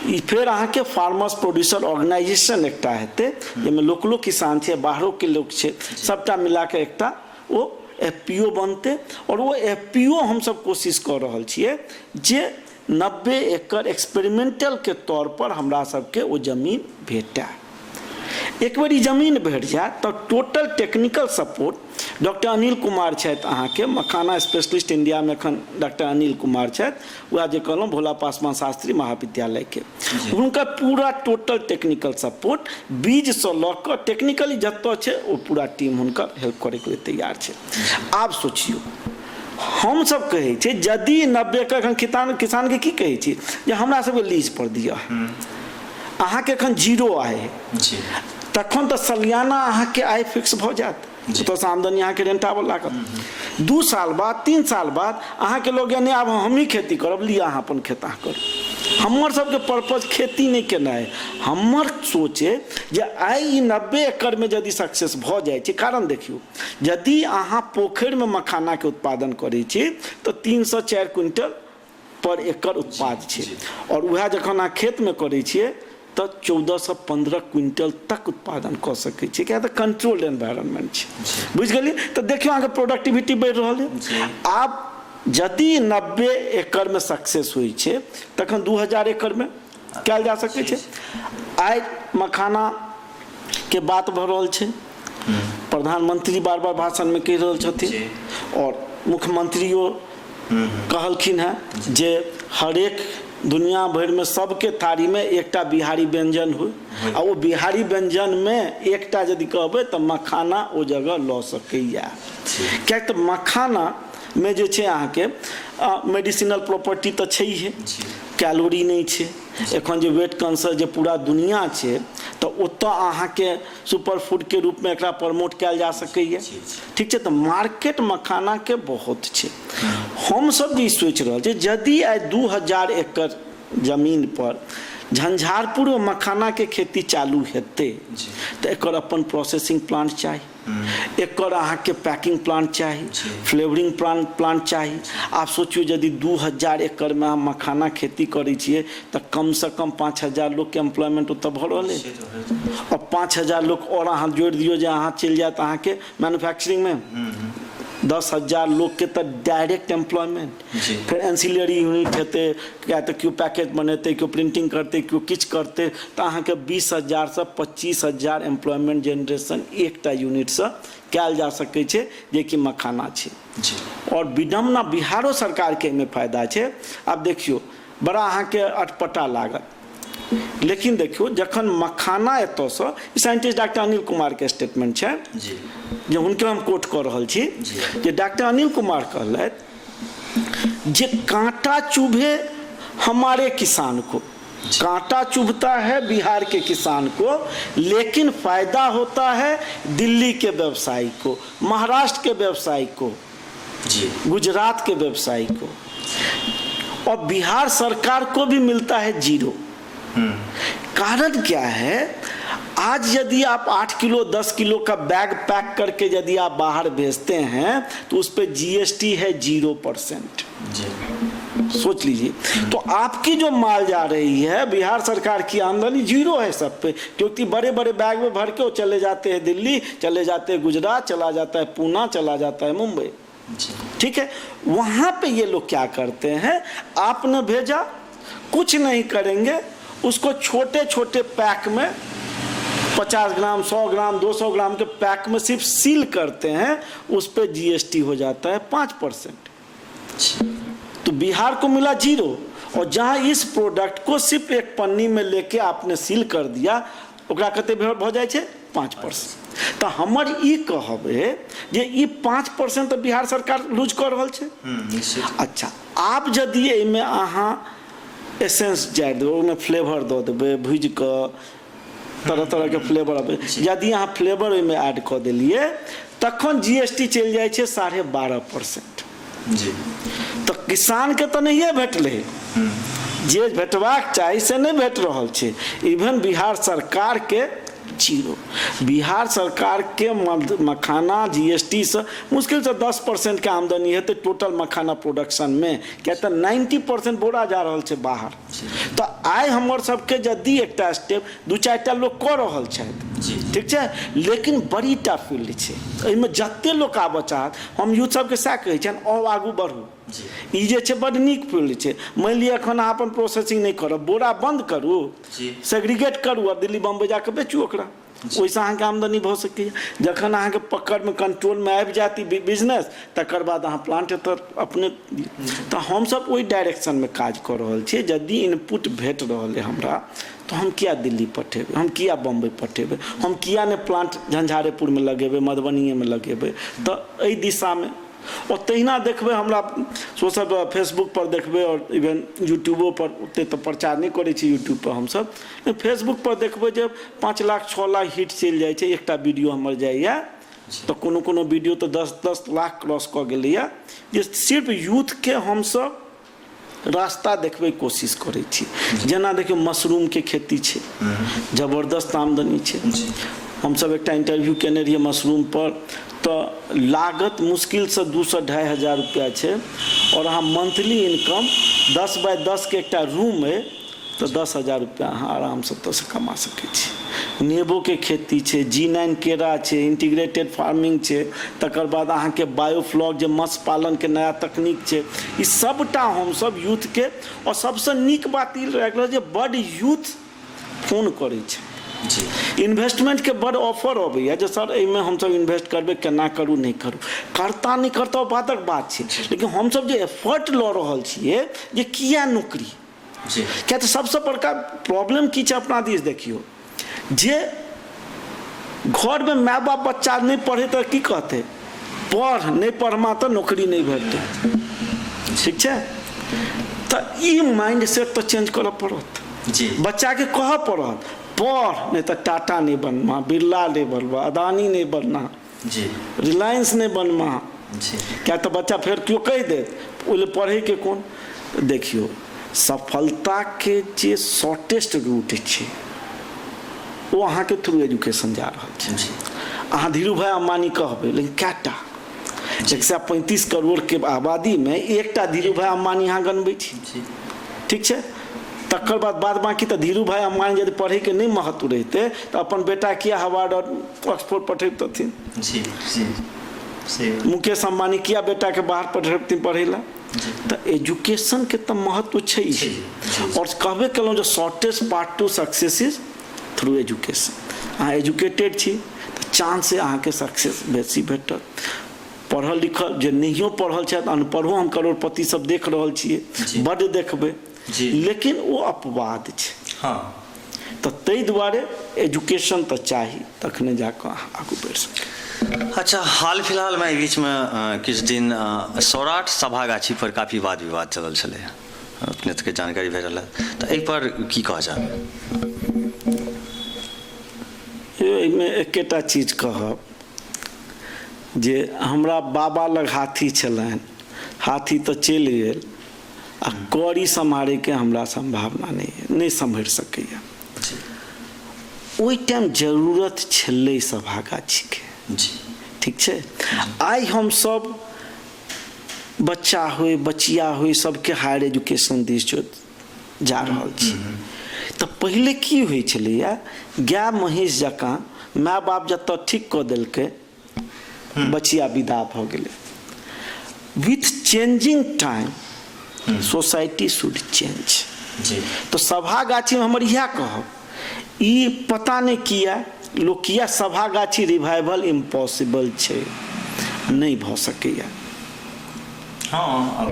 ई फेर अहाँके फार्मर्स प्रोड्यूसर ऑर्गेनाइजेशन एकटा हेतै जाहिमे लोकलो किसान छै, बाहरोके लोक छै, सबटा मिलाके एकटा ओ एफ पी ओ बनतै। आओर ओ एफ पी ओ हमसब कोशिश कऽ रहल छियै जे 90 एकड़ एक्सपेरिमेंटलके तौर पर हमरा सबके ओ जमीन भेटय। एक बेर ई जमीन भेट जायत तऽ total technical support doctor Anil Kumar छथि अहाँके मखाना स्पेशलिस्ट इंडियामे एखन डॉक्टर अनिल कुमार छथि, वएह जे कहलहुँ भोला पासवान शास्त्री महाविद्यालयके, हुनकर पूरा टोटल टेक्निकल सपोर्ट बीजसँ लऽ कऽ टेक्निकली जतऽ छै ओ पूरा टीम हुनकर हेल्प करैके लेल तैयार छै। आब सोचियौ हमसब कहै छियै यदि 90 एकड़ एखन किसानके की कहै छी जे हमरा सबके लीज पर दिअ, अहाँके एखन जीरो आय है, तखन तऽ सलियाना अहाँके आय फिक्स भऽ जायत, ओतऽसँ आमदनी अहाँके रेंट आबऽ लागत। 2 साल बाद 3 साल बाद अहाँके लोग नहि आब हमही खेती करब, लिअ अहाँ अपन खेत अहाँ करू। हमर सबके पर्पज खेती नहि केनाइ, हमर सोच अइ जे आइ ई 90 एकड़मे यदि सक्सेस भऽ जाइ छै, कारण देखियौ यदि अहाँ पोखरिमे मखानाके उत्पादन करै छी तऽ 3 से 4 क्विंटल पर एकड़ उत्पाद छै, और वएह जखन अहाँ खेतमे करै छियै तऽ 14 से 15 क्विंटल तक उत्पादन कऽ सकै छियै, किया तऽ कंट्रोल्ड एनवायरनमेंट छै। बुझि गेलियै? तऽ देखियौ, अहाँके प्रोडक्टिविटी बढ़ि रहल है। आब यदि 90 एकड़मे सक्सेस होइ छै, तखन 2000 एकड़मे कयल जा सकै छै। आइ मखानाके बात भऽ रहल छै, प्रधानमंत्री बार बार भाषणमे कहि रहल छथिन आओर मुख्यमंत्रियो कहलखिन हेँ जे हरेक दुनिया भरिमे सबके थारीमे एकटा बिहारी व्यंजन होइ आ ओ बिहारी व्यंजनमे एकटा यदि कहबै तऽ मखाना ओ जगह लऽ सकैए, किएक तऽ मखानामे जे छै अहाँके मेडिसिनल प्रॉपर्टी तऽ छैहे, कैलोरी नहि छै। एखन जे वेट कॉन्शियस जे पूरा दुनिया छै, तऽ ओतऽ अहाँके सुपर फूडके रूपमे एकरा प्रमोट कयल जा सकैए। ठीक छै? तऽ मार्केट मखानाके बहुत छै। हमसब जे ई सोचि रहल छी, यदि आइ 2000 एकड़ जमीन पर झंझारपुरमे मखानाके खेती चालू हेतै, तऽ एकर अपन प्रोसेसिंग प्लांट चाही, एकर अहाँके पैकिंग प्लांट चाही, फ्लेवरिंग प्लांट प्लांट चाही। आब सोचियौ, यदि 2000 एकड़मे अहाँ मखाना खेती करै छियै, तऽ कमसँ कम 5000 लोकके एम्प्लॉयमेंट ओतऽ भऽ रहल अइ आओर 5000 लोक आओर अहाँ जोड़ि दियौ जे अहाँ चलि जायत अहाँके मैन्युफैक्चरिंगमे, 10,000 लोकके तऽ डायरेक्ट एम्प्लॉयमेंट। फेर एंसिलरी यूनिट हेतै, किया तऽ केओ पैकेज बनेतै, केओ प्रिंटिंग करतै, केओ किछु करतै, तऽ अहाँके 20,000 से 25,000 एम्प्लॉयमेंट जेनरेशन एकटा यूनिटसँ कयल जा सकै छै, जेकि मखाना छै। आओर विडम्बना, बिहारो सरकारके एहिमे फायदा छै। आब देखियौ, बड़ा अहाँके अटपटा लागत, लेकिन देखियौ, जखन मखाना एतऽसँ, साइंटिस्ट डॉक्टर अनिल कुमारके स्टेटमेंट छै जे हुनके हम कोट कऽ रहल छी, जे डॉक्टर अनिल कुमार कहलथि जे कांटा चुभे हमारे किसान को, कांटा चुभता है बिहार के किसान को, लेकिन फायदा होता है दिल्ली के व्यवसायी को, महाराष्ट्र के व्यवसायी को, गुजरात के व्यवसायी को और बिहार सरकार को भी मिलता है जीरो। कारण क्या है? आज यदि आप 8 किलो, 10 किलो का बैग पैक करके यदि आप बाहर भेजते हैं, तो उस पर जीएसटी है 0%। सोच लीजिए, तो आपकी जो माल जा रही है, बिहार सरकार की आमदनी जीरो है सब पे, क्योंकि बड़े बड़े बैग में भर के वो चले जाते हैं दिल्ली, चले जाते हैं गुजरात, चला जाता है पूना, चला जाता है मुंबई। ठीक है? वहां पे ये लोग क्या करते हैं? आपने भेजा, कुछ नहीं करेंगे, उसको छोटे छोटे पैक में, 50 ग्राम, 100 ग्राम, 200 ग्राम के पैक में सिर्फ सील करते हैं। उस पर जीएसटी हो जाता है 5%, तो बिहार को मिला जीरो। और जहां इस प्रोडक्ट को सिर्फ एक पन्नी में लेके आपने सील कर दिया, ओकरा कते भऽ जाइ छै? 5%। तऽ हमर ई कहब है जे ई 5% तऽ बिहार सरकार लूज कऽ रहल छै। अच्छा, आब यदि एहिमे अहाँ एसेंस जारि देबै, ओहिमे फ्लेवर दऽ देबै, भुजि कऽ तरह तरहके फ्लेवर अबै, यदि अहाँ फ्लेवर ओहिमे ऐड कऽ देलियै, तखन जीएसटी चलि जाइ छै 12.5%। तऽ किसानके तऽ नहिए भेटलै, जे भेटबाक चाही से नहि भेट रहल छै। इवन बिहार सरकारके जीरो। बिहार सरकारके मखाना जीएसटीसँ मुश्किलसँ 10%के आमदनी हेतै टोटल मखाना प्रोडक्शनमे, किया तऽ 90% बोरा जा रहल छै बाहर। तऽ आइ हमर सबके यदि एकटा स्टेप दू चारिटा लोक कऽ रहल छथि, ठीक छै, लेकिन बड़ी टा फील्ड छै। एहिमे जते लोक आबऽ चाहत, हम यूथ सबके सएह कहै छियनि, आउ, आगू बढ़ू। ई जे छै बड्ड नीक फील्ड छै। मानि लिअ, एखन अहाँ अपन प्रोसेसिंग नहि करब, बोरा बंद करू, सेग्रीगेट करू आ दिल्ली बम्बई जाके बेचू ओकरा। ओहिसँ अहाँके आमदनी भऽ सकैए। जखन अहाँके पकड़मे, कंट्रोलमे आबि जायत ई बिजनेस, तकर बाद अहाँ प्लांट एतऽ अपने। तऽ हमसब ओहि डायरेक्शनमे काज कऽ रहल छियै। यदि इनपुट भेट रहल अइ हमरा, तऽ हम किया दिल्ली पठेबै? हम किया बम्बई पठेबै? हम किया नहि प्लांट झंझारेपुरमे लगेबै, मधुबनिएमे लगेबै? तऽ एहि दिशामे। आओर तहिना देखबै, हमरा सोशल फेसबुक पर देखबै आओर इवन यूट्यूबो पर, ओते तऽ प्रचार नहि करै छी यूट्यूब पर हमसब, फेसबुक पर देखबै जे 5 लाख, 6 लाख हिट चलि जाइ छै एकटा वीडियो हमर जाइए, तऽ कोनो कोनो वीडियो तऽ 10-10 लाख क्रॉस कऽ गेलैए, जे सिर्फ यूथके हमसब रास्ता देखबै कोशिश करै छी। जेना देखियौ, मशरूमके खेती छै, जबरदस्त आमदनी छै। हमसब एकटा इंटरव्यू केने रहियै मशरूम पर, तऽ लागत मुश्किलसँ 2 से 2,500 रुपैआ छै आओर अहाँ मंथली इनकम, 10 बाय 10के एकटा रूम अइ, तऽ 10,000 रुपैआ अहाँ आरामसँ ओतऽसँ कमा सकै छी। नेबोके खेती छै, G9 केरा छै, इंटीग्रेटेड फार्मिंग छै, तकर बाद अहाँके बायोफ्लॉक जे मत्स्य पालनके नया तकनीक छै, ई सबटा हमसब यूथके। आओर सबसँ नीक बात ई लागि रहल जे बड यूथ फोन करै छै, इन्वेस्टमेंटके बड ऑफर अबैया जे सर एहिमे हमसब इन्वेस्ट करबै, केना करू नहि करू, करता नहि करता ओ बादक बात छै, लेकिन हमसब जे एफर्ट लऽ रहल छियै जे किया नौकरी, किया तऽ सबसँ बड़का प्रॉब्लम की छै अपना दिस देखियौ जे घरमे माय बाप बच्चा नहि पढ़े तऽ की कहतै, पढ़ नहि पढ़मा तऽ नौकरी नहि भेटतै, ठीक छै। तऽ ई माइंड सेट तऽ चेंज करऽ पड़त जी, बच्चाके कहऽ पड़त पढ़ नहि तऽ टाटा नहि बनना, बिरला नहि बनबा, अदानी नहि बनना जी, रिलायंस नहि बनना जी, किया तऽ बच्चा फेर केओ कहि देत ओहि लए पढ़ैके कोन। देखियौ सफलताके जे शॉर्टेस्ट रूट छै ओ अहाँके थ्रू एजुकेशन जा रहल छै। अहाँ धीरू भाई अम्बानी कहबै, लेकिन कएटा 135 करोड़के आबादीमे एकटा धीरू भाई अम्बानी अहाँ गनबै छी, ठीक छै। तकर बाद बाद बाकी तऽ धीरू भाई अम्बानी यदि पढ़ैके नहि महत्व रहितै तऽ अपन बेटा किया हार्वर्ड आओर ऑक्सफोर्ड पठेबतथिन जी, जी, मुकेश अम्बानी किया बेटाके बाहर पठेबथिन पढ़ै लए। तऽ एजुकेशनके तऽ महत्व छै ही। आओर कहबे केलहुँ जे shortest path to success is through education. अहाँ एजुकेटेड छी तऽ चांस अहाँके सक्सेस बेसी भेटत। पढ़ल लिखल जे नहियो पढ़ल छथि, अनपढ़ो हम करोड़पति सब देख रहल छियै, बड्ड देखबै, लेकिन ओ अपवाद छै। हँ, तऽ ताहि दुआरे एजुकेशन तऽ चाही, तखने जाकऽ अहाँ आगू बढ़ि सकै। अच्छा, हाल फिलहालमे एहि बीचमे किछु दिन सौराठ सभागाछी पर काफी वाद विवाद चलल छलै, अपने सबके जानकारी भेटल है, तऽ एहिपर की कहऽ चाहबै? एहिमे एकेटा चीज कहब जे हमरा बाबा लग हाथी छलनि, हाथी तऽ चलि गेल, आ कौड़ी सम्हारैके हमरा सम्भावना नहि यऽ, नहि सम्हरि सकैए। ओहि टाइम जरूरत छलै सभागाछीके, ठीक छै। आइ हमसब बच्चा होइ बचिया होइ सबके हायर एजुकेशन दिस जो जा रहल छी। तऽ पहिले की होइ छलैए, गाय महीँस जकाँ माय बाप जतऽ ठीक कऽ देलकै बचिया विदा भऽ गेलै। With changing time society should change. तऽ सभागाछीमे हमर इएह कहब, ई पता नहि किया लोक किया सभागाछी रिवाइवल इम्पॉसिबल छै, नहि भऽ सकैए। हँ,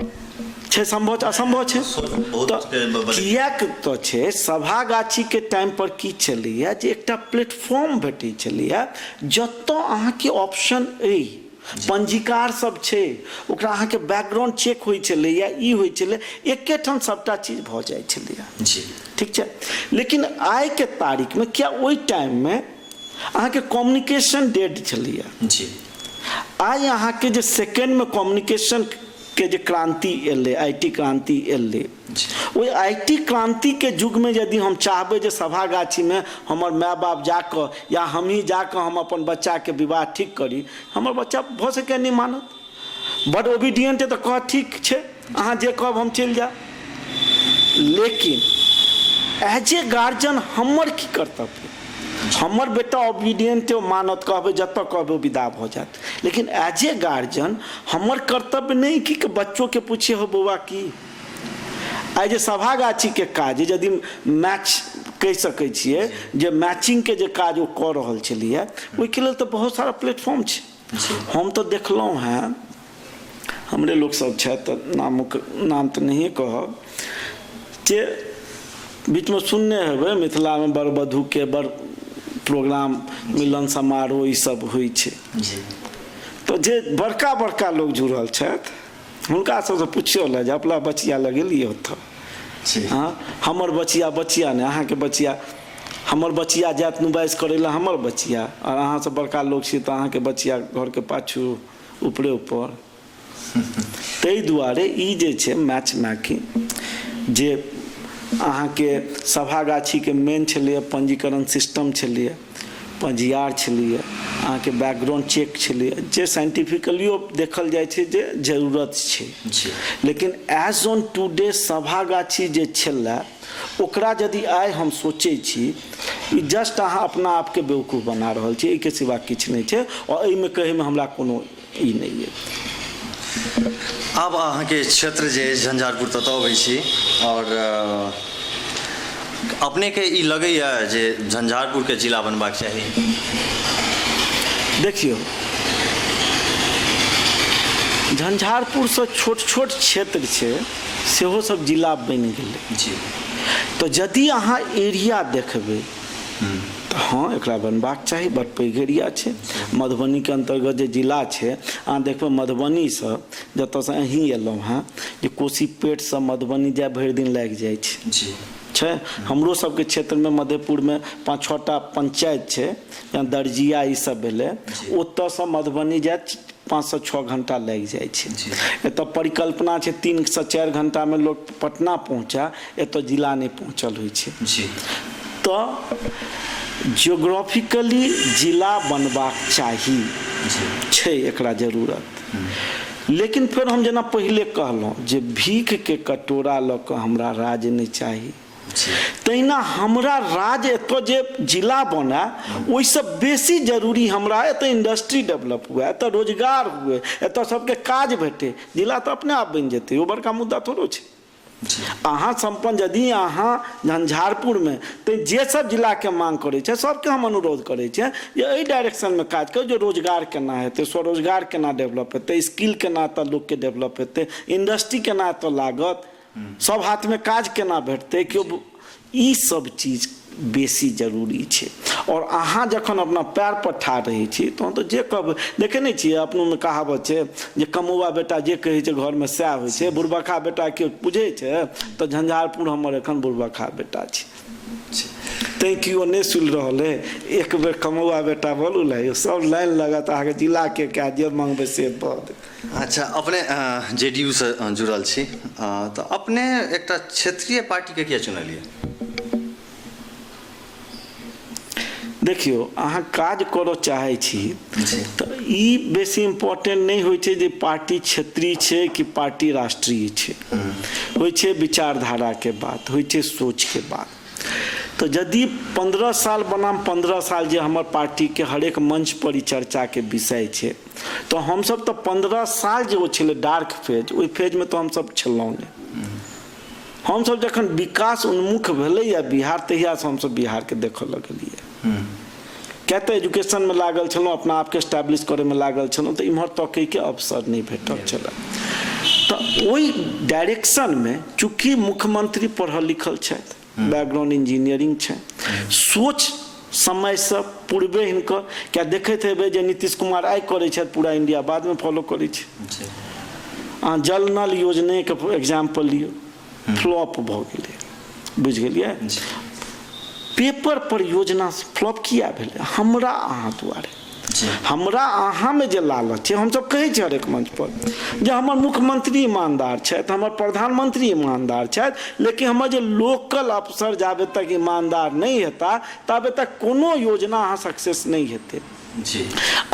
छै सम्भव छै, असम्भव छै। तऽ किएक तऽ छै सभागाछीके टाइम पर की छलैए जे एकटा प्लेटफॉर्म भेटै छलैए जतऽ अहाँके ऑप्शन अइ, पंजीकार सब छै, ओकरा अहाँके बैकग्राउंड चेक होइ छलैए, ई होइ छलै, एकेठाम सबटा चीज भऽ जाइ छलैए, ठीक छै। लेकिन आइके तारीखमे किया ओहि टाइममे अहाँके कम्युनिकेशन डेड छलैए, आइ अहाँके जे सेकेंडमे कम्युनिकेशन के जे क्रांति एलै, I T क्रांति एलै, ओहि I T क्रांतिके युगमे यदि हम चाहबै जे सभागाछीमे हमर माय बाप जाकऽ या हमही जाकऽ हम अपन बच्चाके विवाह ठीक करी, हमर बच्चा भऽ सकैए नहि मानत, बड ओबीडियंट तऽ कहत ठीक छै अहाँ जे कहब हम चलि जायब। लेकिन एज ए गार्जियन हमर की कर्तव्य? हमर बेटा ओबीडियंट मानत, कहबै जतऽ कहबै विदा भऽ जायत, लेकिन एज ए गार्जियन हमर कर्तव्य नहि कि बच्चोके पूछिए हो बौआ की। आइ जे सभागाछीके काज यदि मैच कहि सकै छियै जे मैचिंगके जे काज ओ कऽ रहल छलैए, ओहिके लेल तऽ बहुत सारा प्लेटफॉर्म छै। हम तऽ देखलहुँ हेँ, हमरे लोकसभ छथि तऽ नामक नाम तऽ नहिए कहब, जे बीचमे सुनने हेबै मिथिलामे वर वधूके बड़ प्रोग्राम मिलन समारोह ईसभ होइ छै, तऽ जे बड़का बड़का लोक जुड़ल छथि हुनका सबसँ पुछियो लए जे अपना बचिया लगेलियै ओतऽ? हँ, हमर बचिया बचिया नहि, अहाँके बचिया, हमर बचिया जायत नुबाइस करै लए हमर बचिया, आओर अहाँ सब बड़का लोक छी तऽ अहाँके बचिया घरके पाछू ऊपरे ऊपर। ताहि दुआरे ई जे छै मैच मेकिंग जे अहाँके सभागाछीके मेन छलैए, पंजीकरण सिस्टम छलैए, पंजियार छलैए, अहाँके बैकग्राउंड चेक छलैए, जे साइंटिफिकलियो देखल जाइ छै जे जरूरत छै। लेकिन एज ऑन टुडे सभागाछी जे छलए ओकरा यदि आइ हम सोचै छी, ई जस्ट अहाँ अपना आपके बेवकूफ बना रहल छी, एहिके सिवा किछु नहि छै। आओर एहिमे कहैमे हमरा कोनो ई नहि अइ। आब अहाँके क्षेत्र जे अछि झंझारपुर ततऽ अबै छी, आओर अपनेके ई लगैए जे झंझारपुरके जिला बनबाक चाही? देखियौ, झंझारपुरसँ छोट छोट क्षेत्र छै सेहो सब जिला बनि गेलै तऽ यदि अहाँ एरिया देखबै तऽ हँ, एकरा बनबाक चाही। बड पैघ एरिया छै। मधुबनीके अन्तर्गत जे जिला छै, अहाँ देखबै मधुबनीसँ जतऽसँ अहीं एलहुँ हेँ जे कोसी पेटसँ मधुबनी जाय भरि दिन लागि जाइ छै। छै हमरो सबके क्षेत्रमे, मधेपुरमे 5-6 टा पंचायत छै, जेना दर्जिया ई सब भेलै, ओतऽसँ मधुबनी जाय 5 सँ 6 घंटा लागि जाइ छै। एतऽ परिकल्पना छै 3 सँ 4 घंटामे लोक पटना पहुँचा, एतऽ जिला नहि पहुँचल होइ छै। तऽ जियोग्राफिकली जिला बनबाक चाही, छै एकरा जरूरत। लेकिन फेर हम जेना पहिले कहलहुँ जे भीखके कटोरा लऽ कऽ हमरा राज्य नहि चाही, तहिना हमरा राज्य एतऽ जे जिला बनय ओहिसँ बेसी जरूरी हमरा एतऽ इंडस्ट्री डेवलप हुए, एतऽ रोजगार हुए, एतऽ सबके काज भेटै। जिला तऽ अपने आप बनि जेतै, ओ बड़का मुद्दा थोड़ो छै। अहाँ सम्पन्न यदि अहाँ झंझारपुरमे तऽ जे सब जिलाके मांग करै छै सबके हम अनुरोध करै छियै जे एहि डायरेक्शनमे काज करू जे रोजगार केना हेतै, स्वरोजगार केना डेवलप हेतै, स्किल केना एतऽ लोकके डेवलप हेतै, इंडस्ट्री केना एतऽ लागत, सब हाथमे काज केना भेटतै, केओ ई सब चीज बेसी जरूरी छै। आओर अहाँ जखन अपना पैर पर ठाढ़ रहै छी तहन तऽ जे कहबै, देखै नहि छियै अपनोमे कहावत छै जे कमौआ बेटा जे कहै छै घरमे सएह होइ छै, बुड़बखा बेटा केओ बुझै छै? तऽ झंझारपुर हमर एखन बुड़बखा बेटा छै, तैँ केओ नहि सुनि रहल अइ। एक बेर कमौआ बेटा बोलू ने यौ, सब लाइन लागत अहाँके जिलाके कए जे मङ्गबै से दऽ देत। अच्छा, अपने JDU से जुड़ल छी, तऽ अपने एकटा क्षेत्रीय पार्टीके किया चुनलियै? देखियौ, अहाँ काज करऽ चाहै छी तऽ ई बेसी इम्पोर्टेंट नहि होइ छै जे पार्टी क्षेत्रीय छै कि पार्टी राष्ट्रीय छै। होइ छै विचारधाराके बात, होइ छै सोचके बात। तऽ यदि 15 साल बनाम 15 साल जे हमर पार्टीके हरेक मंच पर ई चर्चाके विषय छै, तऽ हमसब तऽ 15 साल जे ओ छलै डार्क फेज, ओहि फेजमे तऽ हमसब छलहुँ नहि। हमसब जखन विकास उन्मुख भेलैए बिहार, तहियासँ हमसब बिहारके देखऽ लगलियै। किया तऽ एजुकेशनमे लागल छलहुँ, अपना आपके एस्टैब्लिश करैमे लागल छलहुँ, तऽ इम्हर तकैके अवसर नहि भेटल छलै। तऽ ओहि डायरेक्शनमे चूँकि मुख्यमंत्री पढ़ल लिखल छथि, बैकग्राउंड इंजीनियरिंग छै, सोच समयसँ पूर्वे हिनकर, किया देखैत हेबै जे नीतीश कुमार आइ करै छथि, पूरा इंडिया बादमे फॉलो करै छै। अहाँ जल नल योजनेके एग्जाम्पल लियौ, फ्लॉप भऽ गेलै, बुझि गेलियै? पेपर पर योजना फ्लॉप किया भेलै? हमरा अहाँ दुआरे, हमरा अहाँमे जे लालच छै। हमसब कहै छियै हरेक मंच पर जे हमर मुख्यमंत्री ईमानदार छथि, हमर प्रधानमंत्री ईमानदार छथि, लेकिन हमर जे लोकल अफसर जाबे तक ईमानदार नहि हेता ताबे तक कोनो योजना अहाँ सक्सेस नहि हेतै।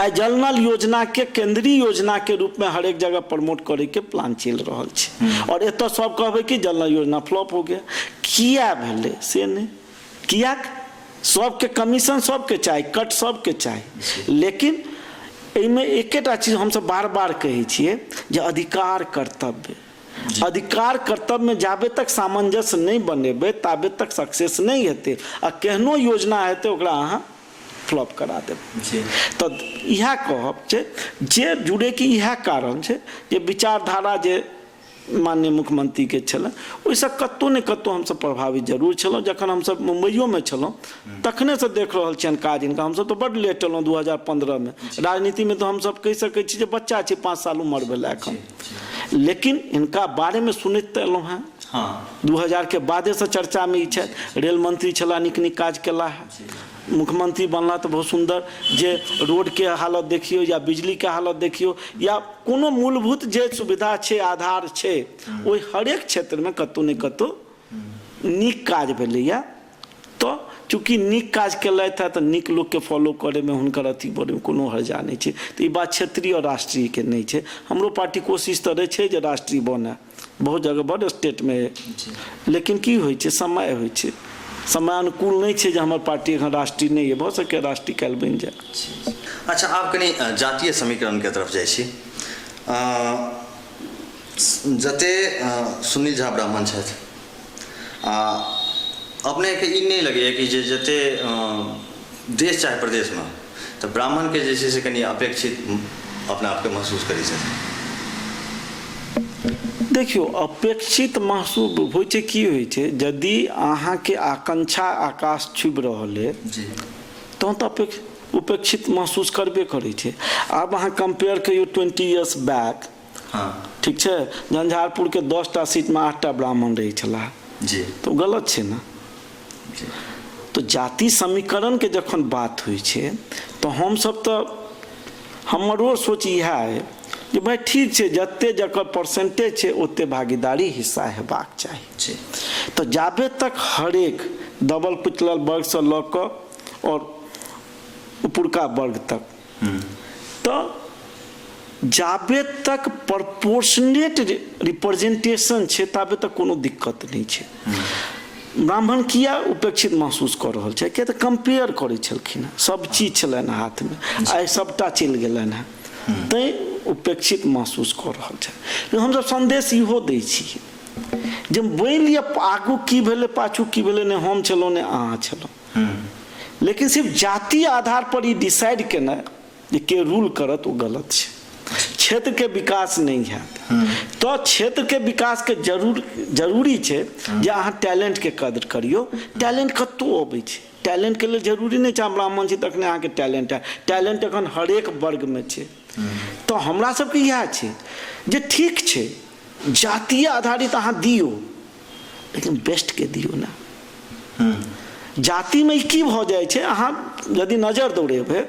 आइ जल नल योजनाके केंद्रीय योजनाके रूपमे हरेक जगह प्रमोट करैके प्लान चलि रहल छै, आओर एतऽ सब कहबै कि जल नल योजना फ्लॉप हो गया। किया भेलै से नहि, कियाक सबके कमीशन सबके चाही, कट सबके चाही। लेकिन एहिमे एकेटा चीज हमसब बार बार कहै छियै जे अधिकार कर्तव्य, अधिकार कर्तव्यमे जाबे तक सामंजस्य नहि बनेबै ताबे तक सक्सेस नहि हेतै, आ केहनो योजना हेतै ओकरा अहाँ फ्लॉप करा देबै। तऽ इएह कहब छै जे जुड़ैके इएह कारण छै जे विचारधारा जे माननीय मुख्यमंत्रीके छलनि ओहिसँ कतहु ने कतहु हमसब प्रभावित जरूर छलहुँ। जखन हमसब मुम्बइयोमे छलहुँ तखनेसँ देख रहल छियनि काज हिनका। हमसब तऽ बड्ड लेट एलहुँ 2015मे राजनीतिमे, तऽ हमसब कहि सकै छी जे बच्चा छी, 5 साल उमर भेलै एखन, लेकिन हिनका बारेमे सुनैत तऽ एलहुँ हेँ। 2000के बादेसँ चर्चामे ई छथि। रेल मंत्री छलाह, नीक नीक काज केलाह हेँ। मुख्यमंत्री बनला तऽ बहुत सुन्दर जे रोडके हालत देखियौ या बिजलीके हालत देखियौ या कोनो मूलभूत जे सुविधा छै, आधार छै, ओहि हरेक क्षेत्रमे कतहु ने कतहु नीक काज भेलैए। तऽ चूँकि नीक काज केलथि हँ तऽ नीक लोकके फॉलो करैमे, हुनकर अथी करैमे कोनो हर्जा नहि छै। तऽ ई बात क्षेत्रीय आओर राष्ट्रीयके नहि छै। हमरो पार्टी कोशिश तऽ रहै छै जे राष्ट्रीय बनय, बहुत जगह बड स्टेटमे, लेकिन की होइ छै, समय होइ छै, समय अनुकूल नहि छै जे हमर पार्टी एखन राष्ट्रीय नहि अइ, भऽ सकैए राष्ट्रीय काल्हि बनि जाय। अच्छा, आब कनि जातीय समीकरणके तरफ जाइ छी। जते सुनील झा ब्राह्मण छथि आ अपनेके ई नहि लगैए कि जे जते देश चाहे प्रदेशमे तऽ ब्राह्मणके जे छै से कनि अपेक्षित अपना आपके महसूस करै छथि? देखियौ, अपेक्षित महसूस होइ छै, की होइ छै, यदि अहाँके आकांक्षा आकाश छुबि रहल अइ तहन तऽ उपेक्षित महसूस करबे करै छै। आब अहाँ कम्पेयर करियौ 20 इयर्स बैक, ठीक छै, झंझारपुरके 10टा सीटमे 8टा ब्राह्मण रहै छलाह जी, तऽ ओ गलत छै ने। तऽ जाति समीकरणके जखन बात होइ छै तऽ हमसब तऽ हमरो सोच इएह अइ जे भाइ ठीक छै, जते जकर परसेंटेज छै ओते भागीदारी हिस्सा हेबाक चाही। तऽ जाबे तक हरेक दबल कुचलल वर्गसँ लऽ कऽ आओर उपरका वर्ग तक, तऽ जाबे तक प्रपोर्शनेट रिप्रेजेंटेशन छै ताबे तक कोनो दिक्कत नहि छै। ब्राह्मण किया उपेक्षित महसूस कऽ रहल छै? किया तऽ कम्पेयर करै छलखिन हँ, सब चीज छलनि हाथमे, आइ सबटा चलि गेलनि हँ, तैँ उपेक्षित महसूस कऽ रहल छै। लेकिन हमसब सन्देश इहो दै छी जे मानि लिअ आगू की भेलै पाछू की भेलै, नहि हम छलहुँ नहि अहाँ छलहुँ, लेकिन सिर्फ जाति आधार पर ई डिसाइड केनाइ जे के रूल करत ओ गलत छै। क्षेत्रके विकास नहि हैत तऽ क्षेत्रके विकासके जरूरी छै जे अहाँ टैलेंटके कदर करियौ। टैलेंट कतहु अबै छै, टैलेंटके लेल जरूरी नहि छै हम ब्राह्मण छी तखने अहाँके टैलेंट है, टैलेंट एखन हरेक वर्गमे छै। तऽ हमरा सबके इएह छै जे ठीक छै जातीय आधारित अहाँ दियौ, लेकिन बेस्टके दियौ ने। जातिमे ई की भऽ जाइ छै, अहाँ यदि नजर दौड़ेबै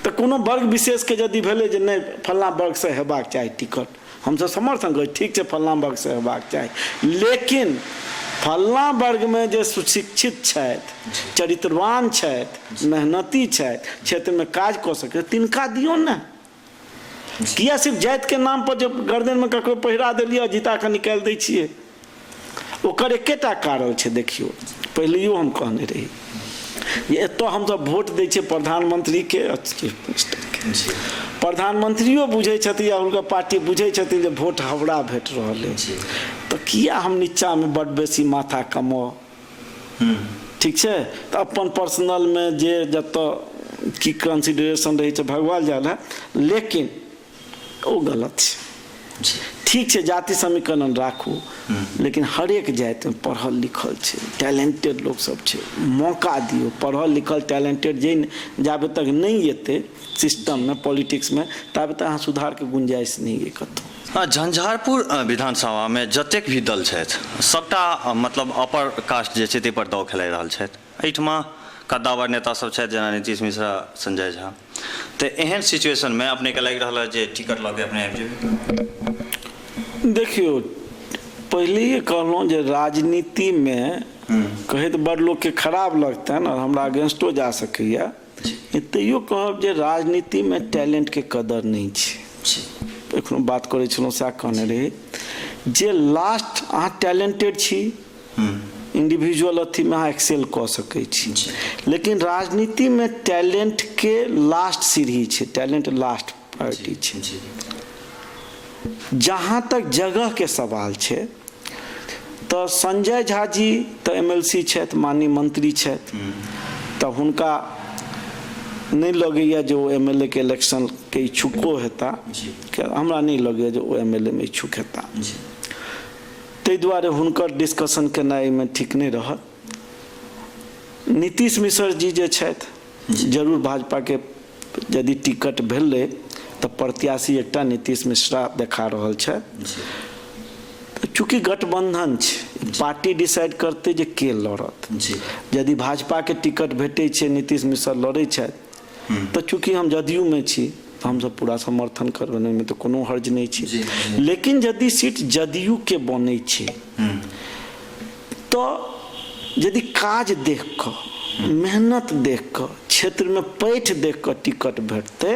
तऽ कोनो वर्ग विशेषके यदि भेलै जे नहि फल्लाँ वर्गसँ हेबाक चाही टिकट, हमसब समर्थन करै ठीक छै फल्लाँ वर्गसँ हेबाक चाही, लेकिन फल्लाँ वर्गमे जे सुशिक्षित छथि, चरित्रवान छथि, मेहनती छथि, क्षेत्रमे काज कऽ सकै, तिनका दियौ ने। किया सिर्फ जातिके नाम पर जब गर्दनमे ककरो पहिरा देलियै जीता कऽ निकालि दै छियै? ओकर एकेटा कारण छै। देखियौ, पहिलैयो हम कहने रही जे एतऽ हमसब वोट दै छियै प्रधानमंत्रीके आ चीफ मिनिस्टरके। प्रधानमंत्रियो बुझै छथिन या हुनकर पार्टी बुझै छथिन जे वोट हमरा भेट रहल अछि, तऽ किया हम नीचाँमे बड्ड बेसी माथा कमाउ? ठीक छै, तऽ अपन पर्सनलमे जे जतऽ की कंसिडरेशन रहै छै भगवान जानै, लेकिन ओ गलत छै। ठीक छै जाति समीकरण राखू, लेकिन हरेक जातिमे पढ़ल लिखल छै, टैलेंटेड लोक सब छै, मौका दियौ। पढ़ल लिखल टैलेंटेड जे जाबे तक नहि एतै सिस्टममे, पॉलिटिक्समे, ताबे तक अहाँ सुधारके गुंजाइश नहि अइ कतहु। झंझारपुर विधानसभामे जतेक भी दल छथि सबटा मतलब अपर कास्ट जे छै ताहि पर दाव खेलाइ रहल छथि। एहिठमा कद्दावर नेता सब छथि जेना नीतीश मिश्रा, संजय झा। तऽ एहन सिचुएशनमे अपनेके लागि रहल अछि जे टिकट लऽ के अपने आबि जेबै? देखियौ, पहिलैए कहलहुँ जे राजनीतिमे कहैत बड़ लोकके खराब लगतनि आओर हमरा अगेंस्टो जा सकैए, तैयो कहब जे राजनीतिमे टैलेंटके कदर नहि छै। एखनो बात करै छलहुँ, सएह कहने रही जे लास्ट अहाँ टैलेंटेड छी, इंडिविजुअल अथीमे अहाँ एक्सेल कऽ सकै छी, लेकिन राजनीतिमे टैलेंटके लास्ट सीढ़ी छै, टैलेंट लास्ट प्रायोरिटी छै। जहाँ तक जगहके सवाल छै तऽ संजय झा जी तऽ एम एल सी छथि, माननीय मंत्री छथि, तऽ हुनका नहि लगैए जे ओ एम एल ए के इलेक्शनके इच्छुको हेता। हमरा नहि लगैए जे ओ एम एल ए मे इच्छुक हेता, ताहि दुआरे हुनकर डिस्कशन केनाइ एहिमे ठीक नहि रहत। नीतीश मिश्र जी जे छथि, जरूर भाजपाके यदि टिकट भेलै तऽ प्रत्याशी एकटा नीतीश मिश्रा देखा रहल छथि। चूँकि गठबंधन छै, पार्टी डिसाइड करतै जे के लड़त। यदि भाजपाके टिकट भेटै छै, नीतीश मिश्रा लड़ै छथि, तऽ चूँकि हम जदयूमे छी तऽ हमसब पूरा समर्थन करबनि, ओहिमे तऽ कोनो हर्ज नहि छै। लेकिन यदि सीट जदयूके बनै छै तऽ यदि काज देख कऽ मेहनत देख कऽ, क्षेत्रमे पैठ देख कऽ टिकट भेटतै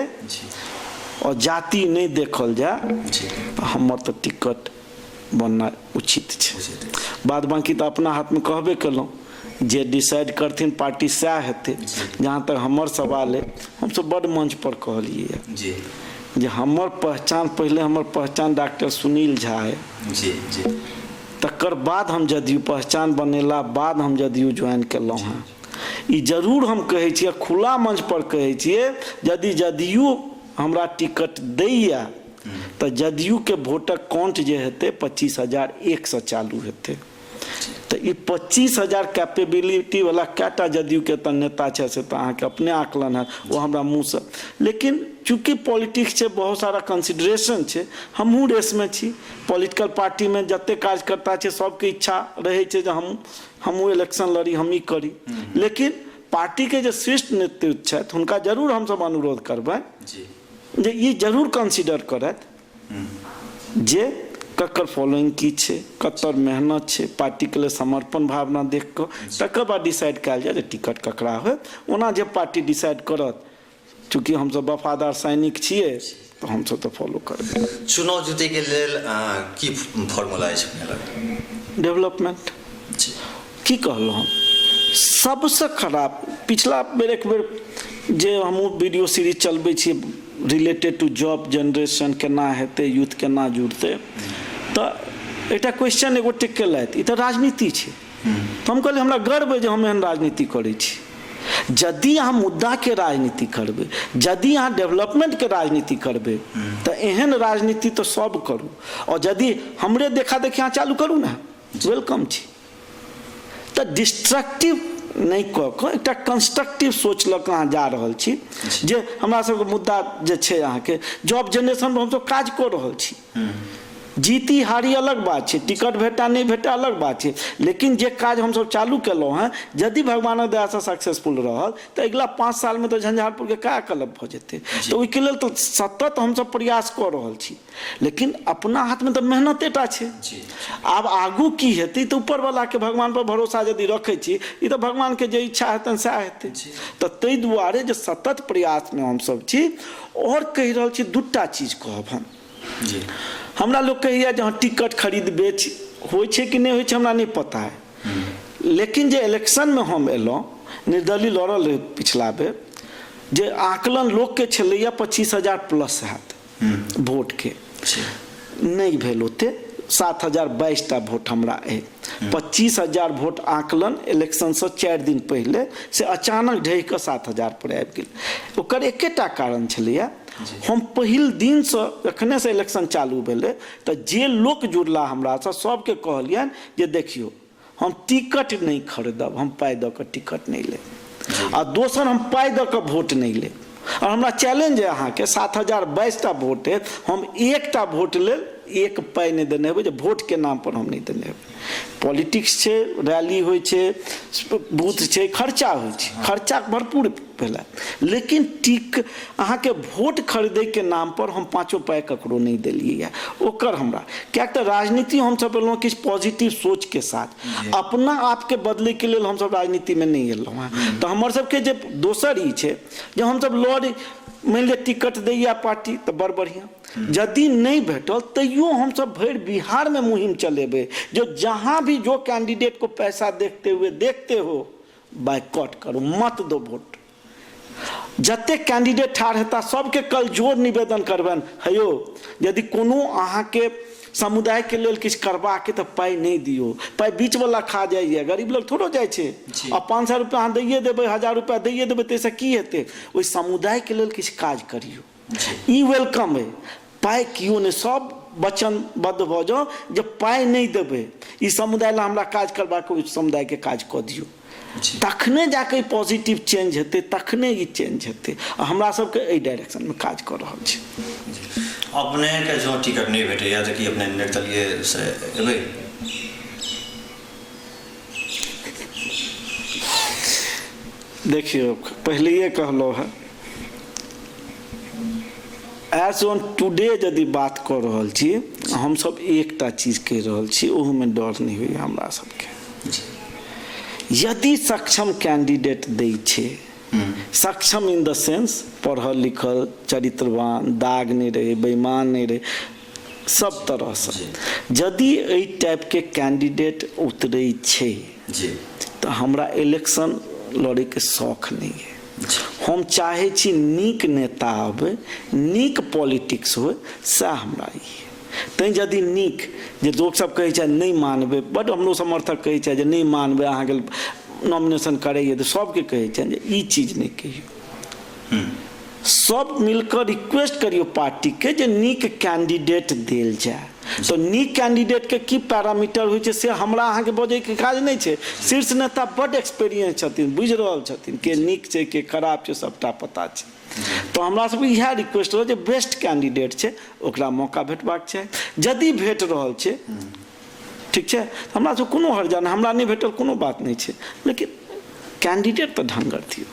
आओर जाति नहि देखल जाय, तऽ हमर तऽ टिकट बननाइ उचित छै। बाद बाँकी तऽ अपना हाथमे कहबे केलहुँ, जे डिसाइड करथिन पार्टी सएह हेतै। जहाँ तक हमर सवाल अइ, हमसभ बड्ड मंचपर कहलियै जे हमर पहचान, पहिले हमर पहचान डॉक्टर सुनील झा अइ, जी जी तकर बाद हम जदयू, पहचान बनेला बाद हम जदयू ज्वाइन केलहुँ हँ। ई जरूर हम कहै छियै, खुला मंच पर कहै छियै, यदि जदयू हमरा टिकट दैया तऽ जदयूके वोटक काउंट जे हेतै 25,001 सँ चालू हेतै। तऽ ई 25,000 कैपेबिलिटी वाला कएटा जदयूके तऽ नेता छै, से तऽ अहाँके अपने आकलन हैत। ओ हमरा मुँहसँ, लेकिन चूँकि पॉलिटिक्स छै, बहुत सारा कंसिडरेशन छै, हमहूँ रेसमे छी। पॉलिटिकल पार्टीमे जते कार्यकर्ता छै, सबके इच्छा रहै छै जे हमहूँ इलेक्शन लड़ी, हम ई करी। लेकिन पार्टीके जे शीर्ष नेतृत्व छथि, हुनका जरूर हमसब अनुरोध करबनि जे ई जरूर कंसिडर करथि जे ककर फॉलोइंग की छै, ककर मेहनत छै, पार्टीके लेल समर्पण भावना देख कऽ तकर बाद डिसाइड कयल जाय जे टिकट ककरा होयत। ओना जे पार्टी डिसाइड करत, चूँकि हमसब वफादार सैनिक छियै, तऽ हमसब तऽ फॉलो करबै। चुनाव जीतैके लेल की फॉर्मूला अछि अपने लग? डेवलपमेंट। की कहलहुँ हम, सबसँ खराब पिछला बेर, एक बेर जे हमहूँ वीडियो सीरीज चलबै छियै रिलेटेड टू जॉब जनरेशन, केना हेतै, यूथ केना जुड़तै, तऽ एकटा क्वेश्चन एगो टिक केलथि, ई तऽ राजनीति छै। तऽ हम कहलियै, हमरा गर्व अइ जे हम एहन राजनीति करै छी। यदि अहाँ मुद्दाके राजनीति करबै, यदि अहाँ डेवलपमेंटके राजनीति करबै, तऽ एहन राजनीति तऽ सब करू। आओर यदि हमरे देखा देखी अहाँ चालू करू ने, welcome छी। तऽ डिस्ट्रक्टिव नहि कऽ कऽ एकटा कंस्ट्रक्टिव सोच लऽ कऽ अहाँ जा रहल छी जे हमरा सबके मुद्दा जे छै अहाँके जॉब जेनरेशन, हमसब काज कऽ रहल छी। जीती हारी अलग बात छै, टिकट भेटा नहि भेटा अलग बात छै, लेकिन जे काज हमसब चालू केलहुँ हँ, यदि भगवानक दयासँ सक्सेसफुल रहल तऽ अगिला 5 सालमे तऽ झंझारपुरके कायाकल्प भऽ जेतै। तऽ ओहिके लेल तऽ सतत हमसब प्रयास कऽ रहल छी, लेकिन अपना हाथमे तऽ मेहनते टा छै। आब आगू की हेतै तऽ ऊपरवलाके, भगवानपर भरोसा यदि रखै छी, ई तऽ भगवानके जे इच्छा हेतनि सएह हेतै। तऽ ताहि दुआरे जे सतत प्रयासमे हमसब छी आओर कहि रहल छी, दूटा चीज कहब हम। हमरा लोक कहैया जे हँ, टिकट खरीद बेच होइ छै कि नहि होइ छै, हमरा नहि पता है। लेकिन जे इलेक्शनमे हम एलहुँ, निर्दलीय लड़ल रहै पिछला बेर, जे आकलन लोकके छलैया 25,000 प्लस हैत वोटके, नहि भेल ओते। 7,022 टा वोट हमरा अइ। 25,000 वोट आकलन इलेक्शनसँ 4 दिन पहिले से अचानक ढहि कऽ 7,000 पर आबि गेल। ओकर एकेटा कारण छलैया, हम पहिल दिनसँ, जखनेसँ इलेक्शन चालू भेलै, तऽ जे लोक जुड़ला हमरासँ, सबके कहलियनि जे देखियौ, हम टिकट नहि खरीदब, हम पाइ दऽ कऽ टिकट नहि लेब, आ दोसर हम पाइ दऽ कऽ वोट नहि लेब। आओर हमरा चैलेंज अइ अहाँके, 7,022 टा वोट अइ, हम एकटा वोट लेल एक पाइ नहि देने हेबै, जे वोटके नाम पर हम नहि देने हेबै। पॉलिटिक्स छै, रैली होइ छै, बूथ छै, खर्चा होइ छै, खर्चा भरपूर भेलै, लेकिन टिक अहाँके वोट खरीदैके नाम पर हम पाँचो पाइ ककरो नहि देलियै। ओकर हमरा किएक तऽ राजनीति हमसब एलहुँ किछु पॉजिटिव सोचके साथ, अपना आपके बदलैके लेल हमसब राजनीतिमे नहि एलहुँ हँ। तऽ हमर सबके जे दोसर ई छै जे हमसब लड़, मानि लिअ टिकट दैया पार्टी तऽ बड़ बढ़िआँ, यदि नहि भेटल तैयो हमसब भरि बिहारमे मुहिम चलेबै जो जहाँ भी जो कैंडिडेट को पैसा देखते हुए देखते हो, बाइकॉट करो, मत दो वोट। जतेक कैंडिडेट ठाढ़ हेता, सबके कल जोर निवेदन करबनि, हेयौ, यदि कोनो अहाँके समुदायके लेल किछु करबाके तऽ पाइ नहि दियौ। पाइ बीचवला खा जाइए, गरीब लोग थोड़ो जाइ छै। आ 500 रुपैआ अहाँ दैए देबै, 1000 रुपैआ दैए देबै, ताहिसँ की हेतै? ओहि समुदायके लेल किछु काज करियौ, ई welcome अइ। पाइ केओ नहि, सब वचनबद्ध भऽ जाउ जे पाइ नहि देबै, ई समुदाय लए हमरा काज करबाक, ओहि समुदायके काज कऽ दियौ। तखने जाके पॉजिटिव चेंज हेतै, तखने ई चेंज हेतै। आ हमरा सबके एहि डायरेक्शनमे काज कऽ रहल छी। अपनेके जँ टिकट नहि भेटैया तऽ की अपने निर्दलीय से एबै? देखियौ, पहिलैए कहलहुँ हेँ, एज ऑन टुडे यदि बात कऽ रहल छी, हमसब एकटा चीज कहि रहल छी, ओहूमे डर नहि होइए हमरा सबके। यदि सक्षम कैंडिडेट दै छै, सक्षम इन the sense पढ़ल लिखल, चरित्रवान, दाग नहि रहै, बेईमान नहि रहै, सब तरहसँ यदि एहि टाइपके कैंडिडेट उतरै छै तऽ हमरा इलेक्शन लड़ैके शौख नहि अइ। हम चाहै छी नीक नेता आबै, नीक पॉलिटिक्स होइ, सएह हमरा ई। तैँ यदि नीक जे लोकसभ कहै छथि नहि मानबै, बड्ड हमरो समर्थक कहै छथि जे नहि मानबै अहाँके नॉमिनेशन करैए, तऽ सभके कहै छनि जे ई चीज नहि कहियौ, सब मिलकर रिक्वेस्ट करियौ पार्टीके जे नीक कैंडिडेट देल जाय। तऽ नीक कैंडिडेटके की पैरामीटर होइ छै से हमरा अहाँके बजैके काज नहि छै। शीर्ष नेता बड्ड एक्सपीरियंस छथिन, बुझि रहल छथिन के नीक छै के खराब छै, सबटा पता छै। तऽ हमरा सबके इएह रिक्वेस्ट रहत जे बेस्ट कैंडिडेट छै ओकरा मौका भेटबाक चाही। यदि भेट रहल छै ठीक छै, हमरा सब कोनो हर्जा नहि, हमरा नहि भेटल कोनो बात नहि छै, लेकिन कैंडिडेट तऽ ढङ्गर दियौ।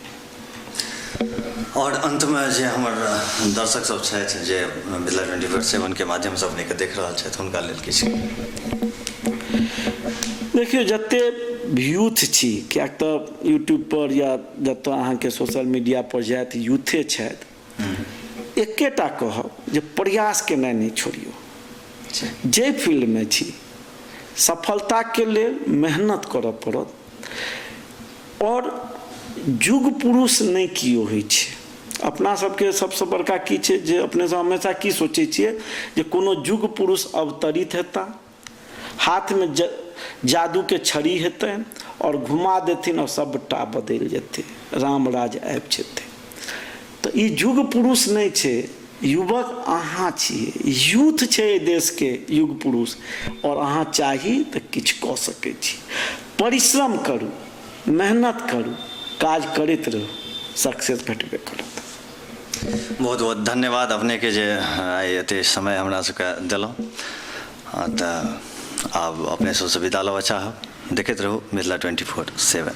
आओर अन्तमे जे हमर दर्शक सब छथि जे मिथिला 24/7 के माध्यमसँ अपनेके देख रहल छथि, हुनका लेल किछु। देखियौ, जते यूथ छी, किएक तऽ यूट्यूब पर या जतऽ अहाँके सोशल मीडिया पर जायत यूथे छथि, एकेटा कहब जे प्रयास केनाइ नहि छोड़ियौ। जाहि फील्डमे छी सफलताके लेल मेहनत करऽ पड़त, आओर युग पुरुष नहि केओ होइ छै। अपना सबके सबसँ बड़का की छै जे अपने सब हमेशा की सोचै छियै जे कोनो युग पुरुष अवतरित हेता, हाथमे जादूके छड़ी हेतनि आओर घुमा देथिन आओर सबटा बदलि जेतै, राम राज आबि जेतै। तऽ ई युग पुरुष नहि छै, युवक अहाँ छियै, यूथ छै एहि देशके युग पुरुष, आओर अहाँ चाही तऽ किछु कऽ सकै छी। परिश्रम करू, मेहनत करू, काज करैत रहू, सक्सेस भेटबे करत। बहुत बहुत धन्यवाद अपनेके जे आइ एते समय हमरा सबके देलहुँ। तऽ आब अपने सबसँ विदा लेबऽ चाहब। देखैत रहू मिथिला 24/7।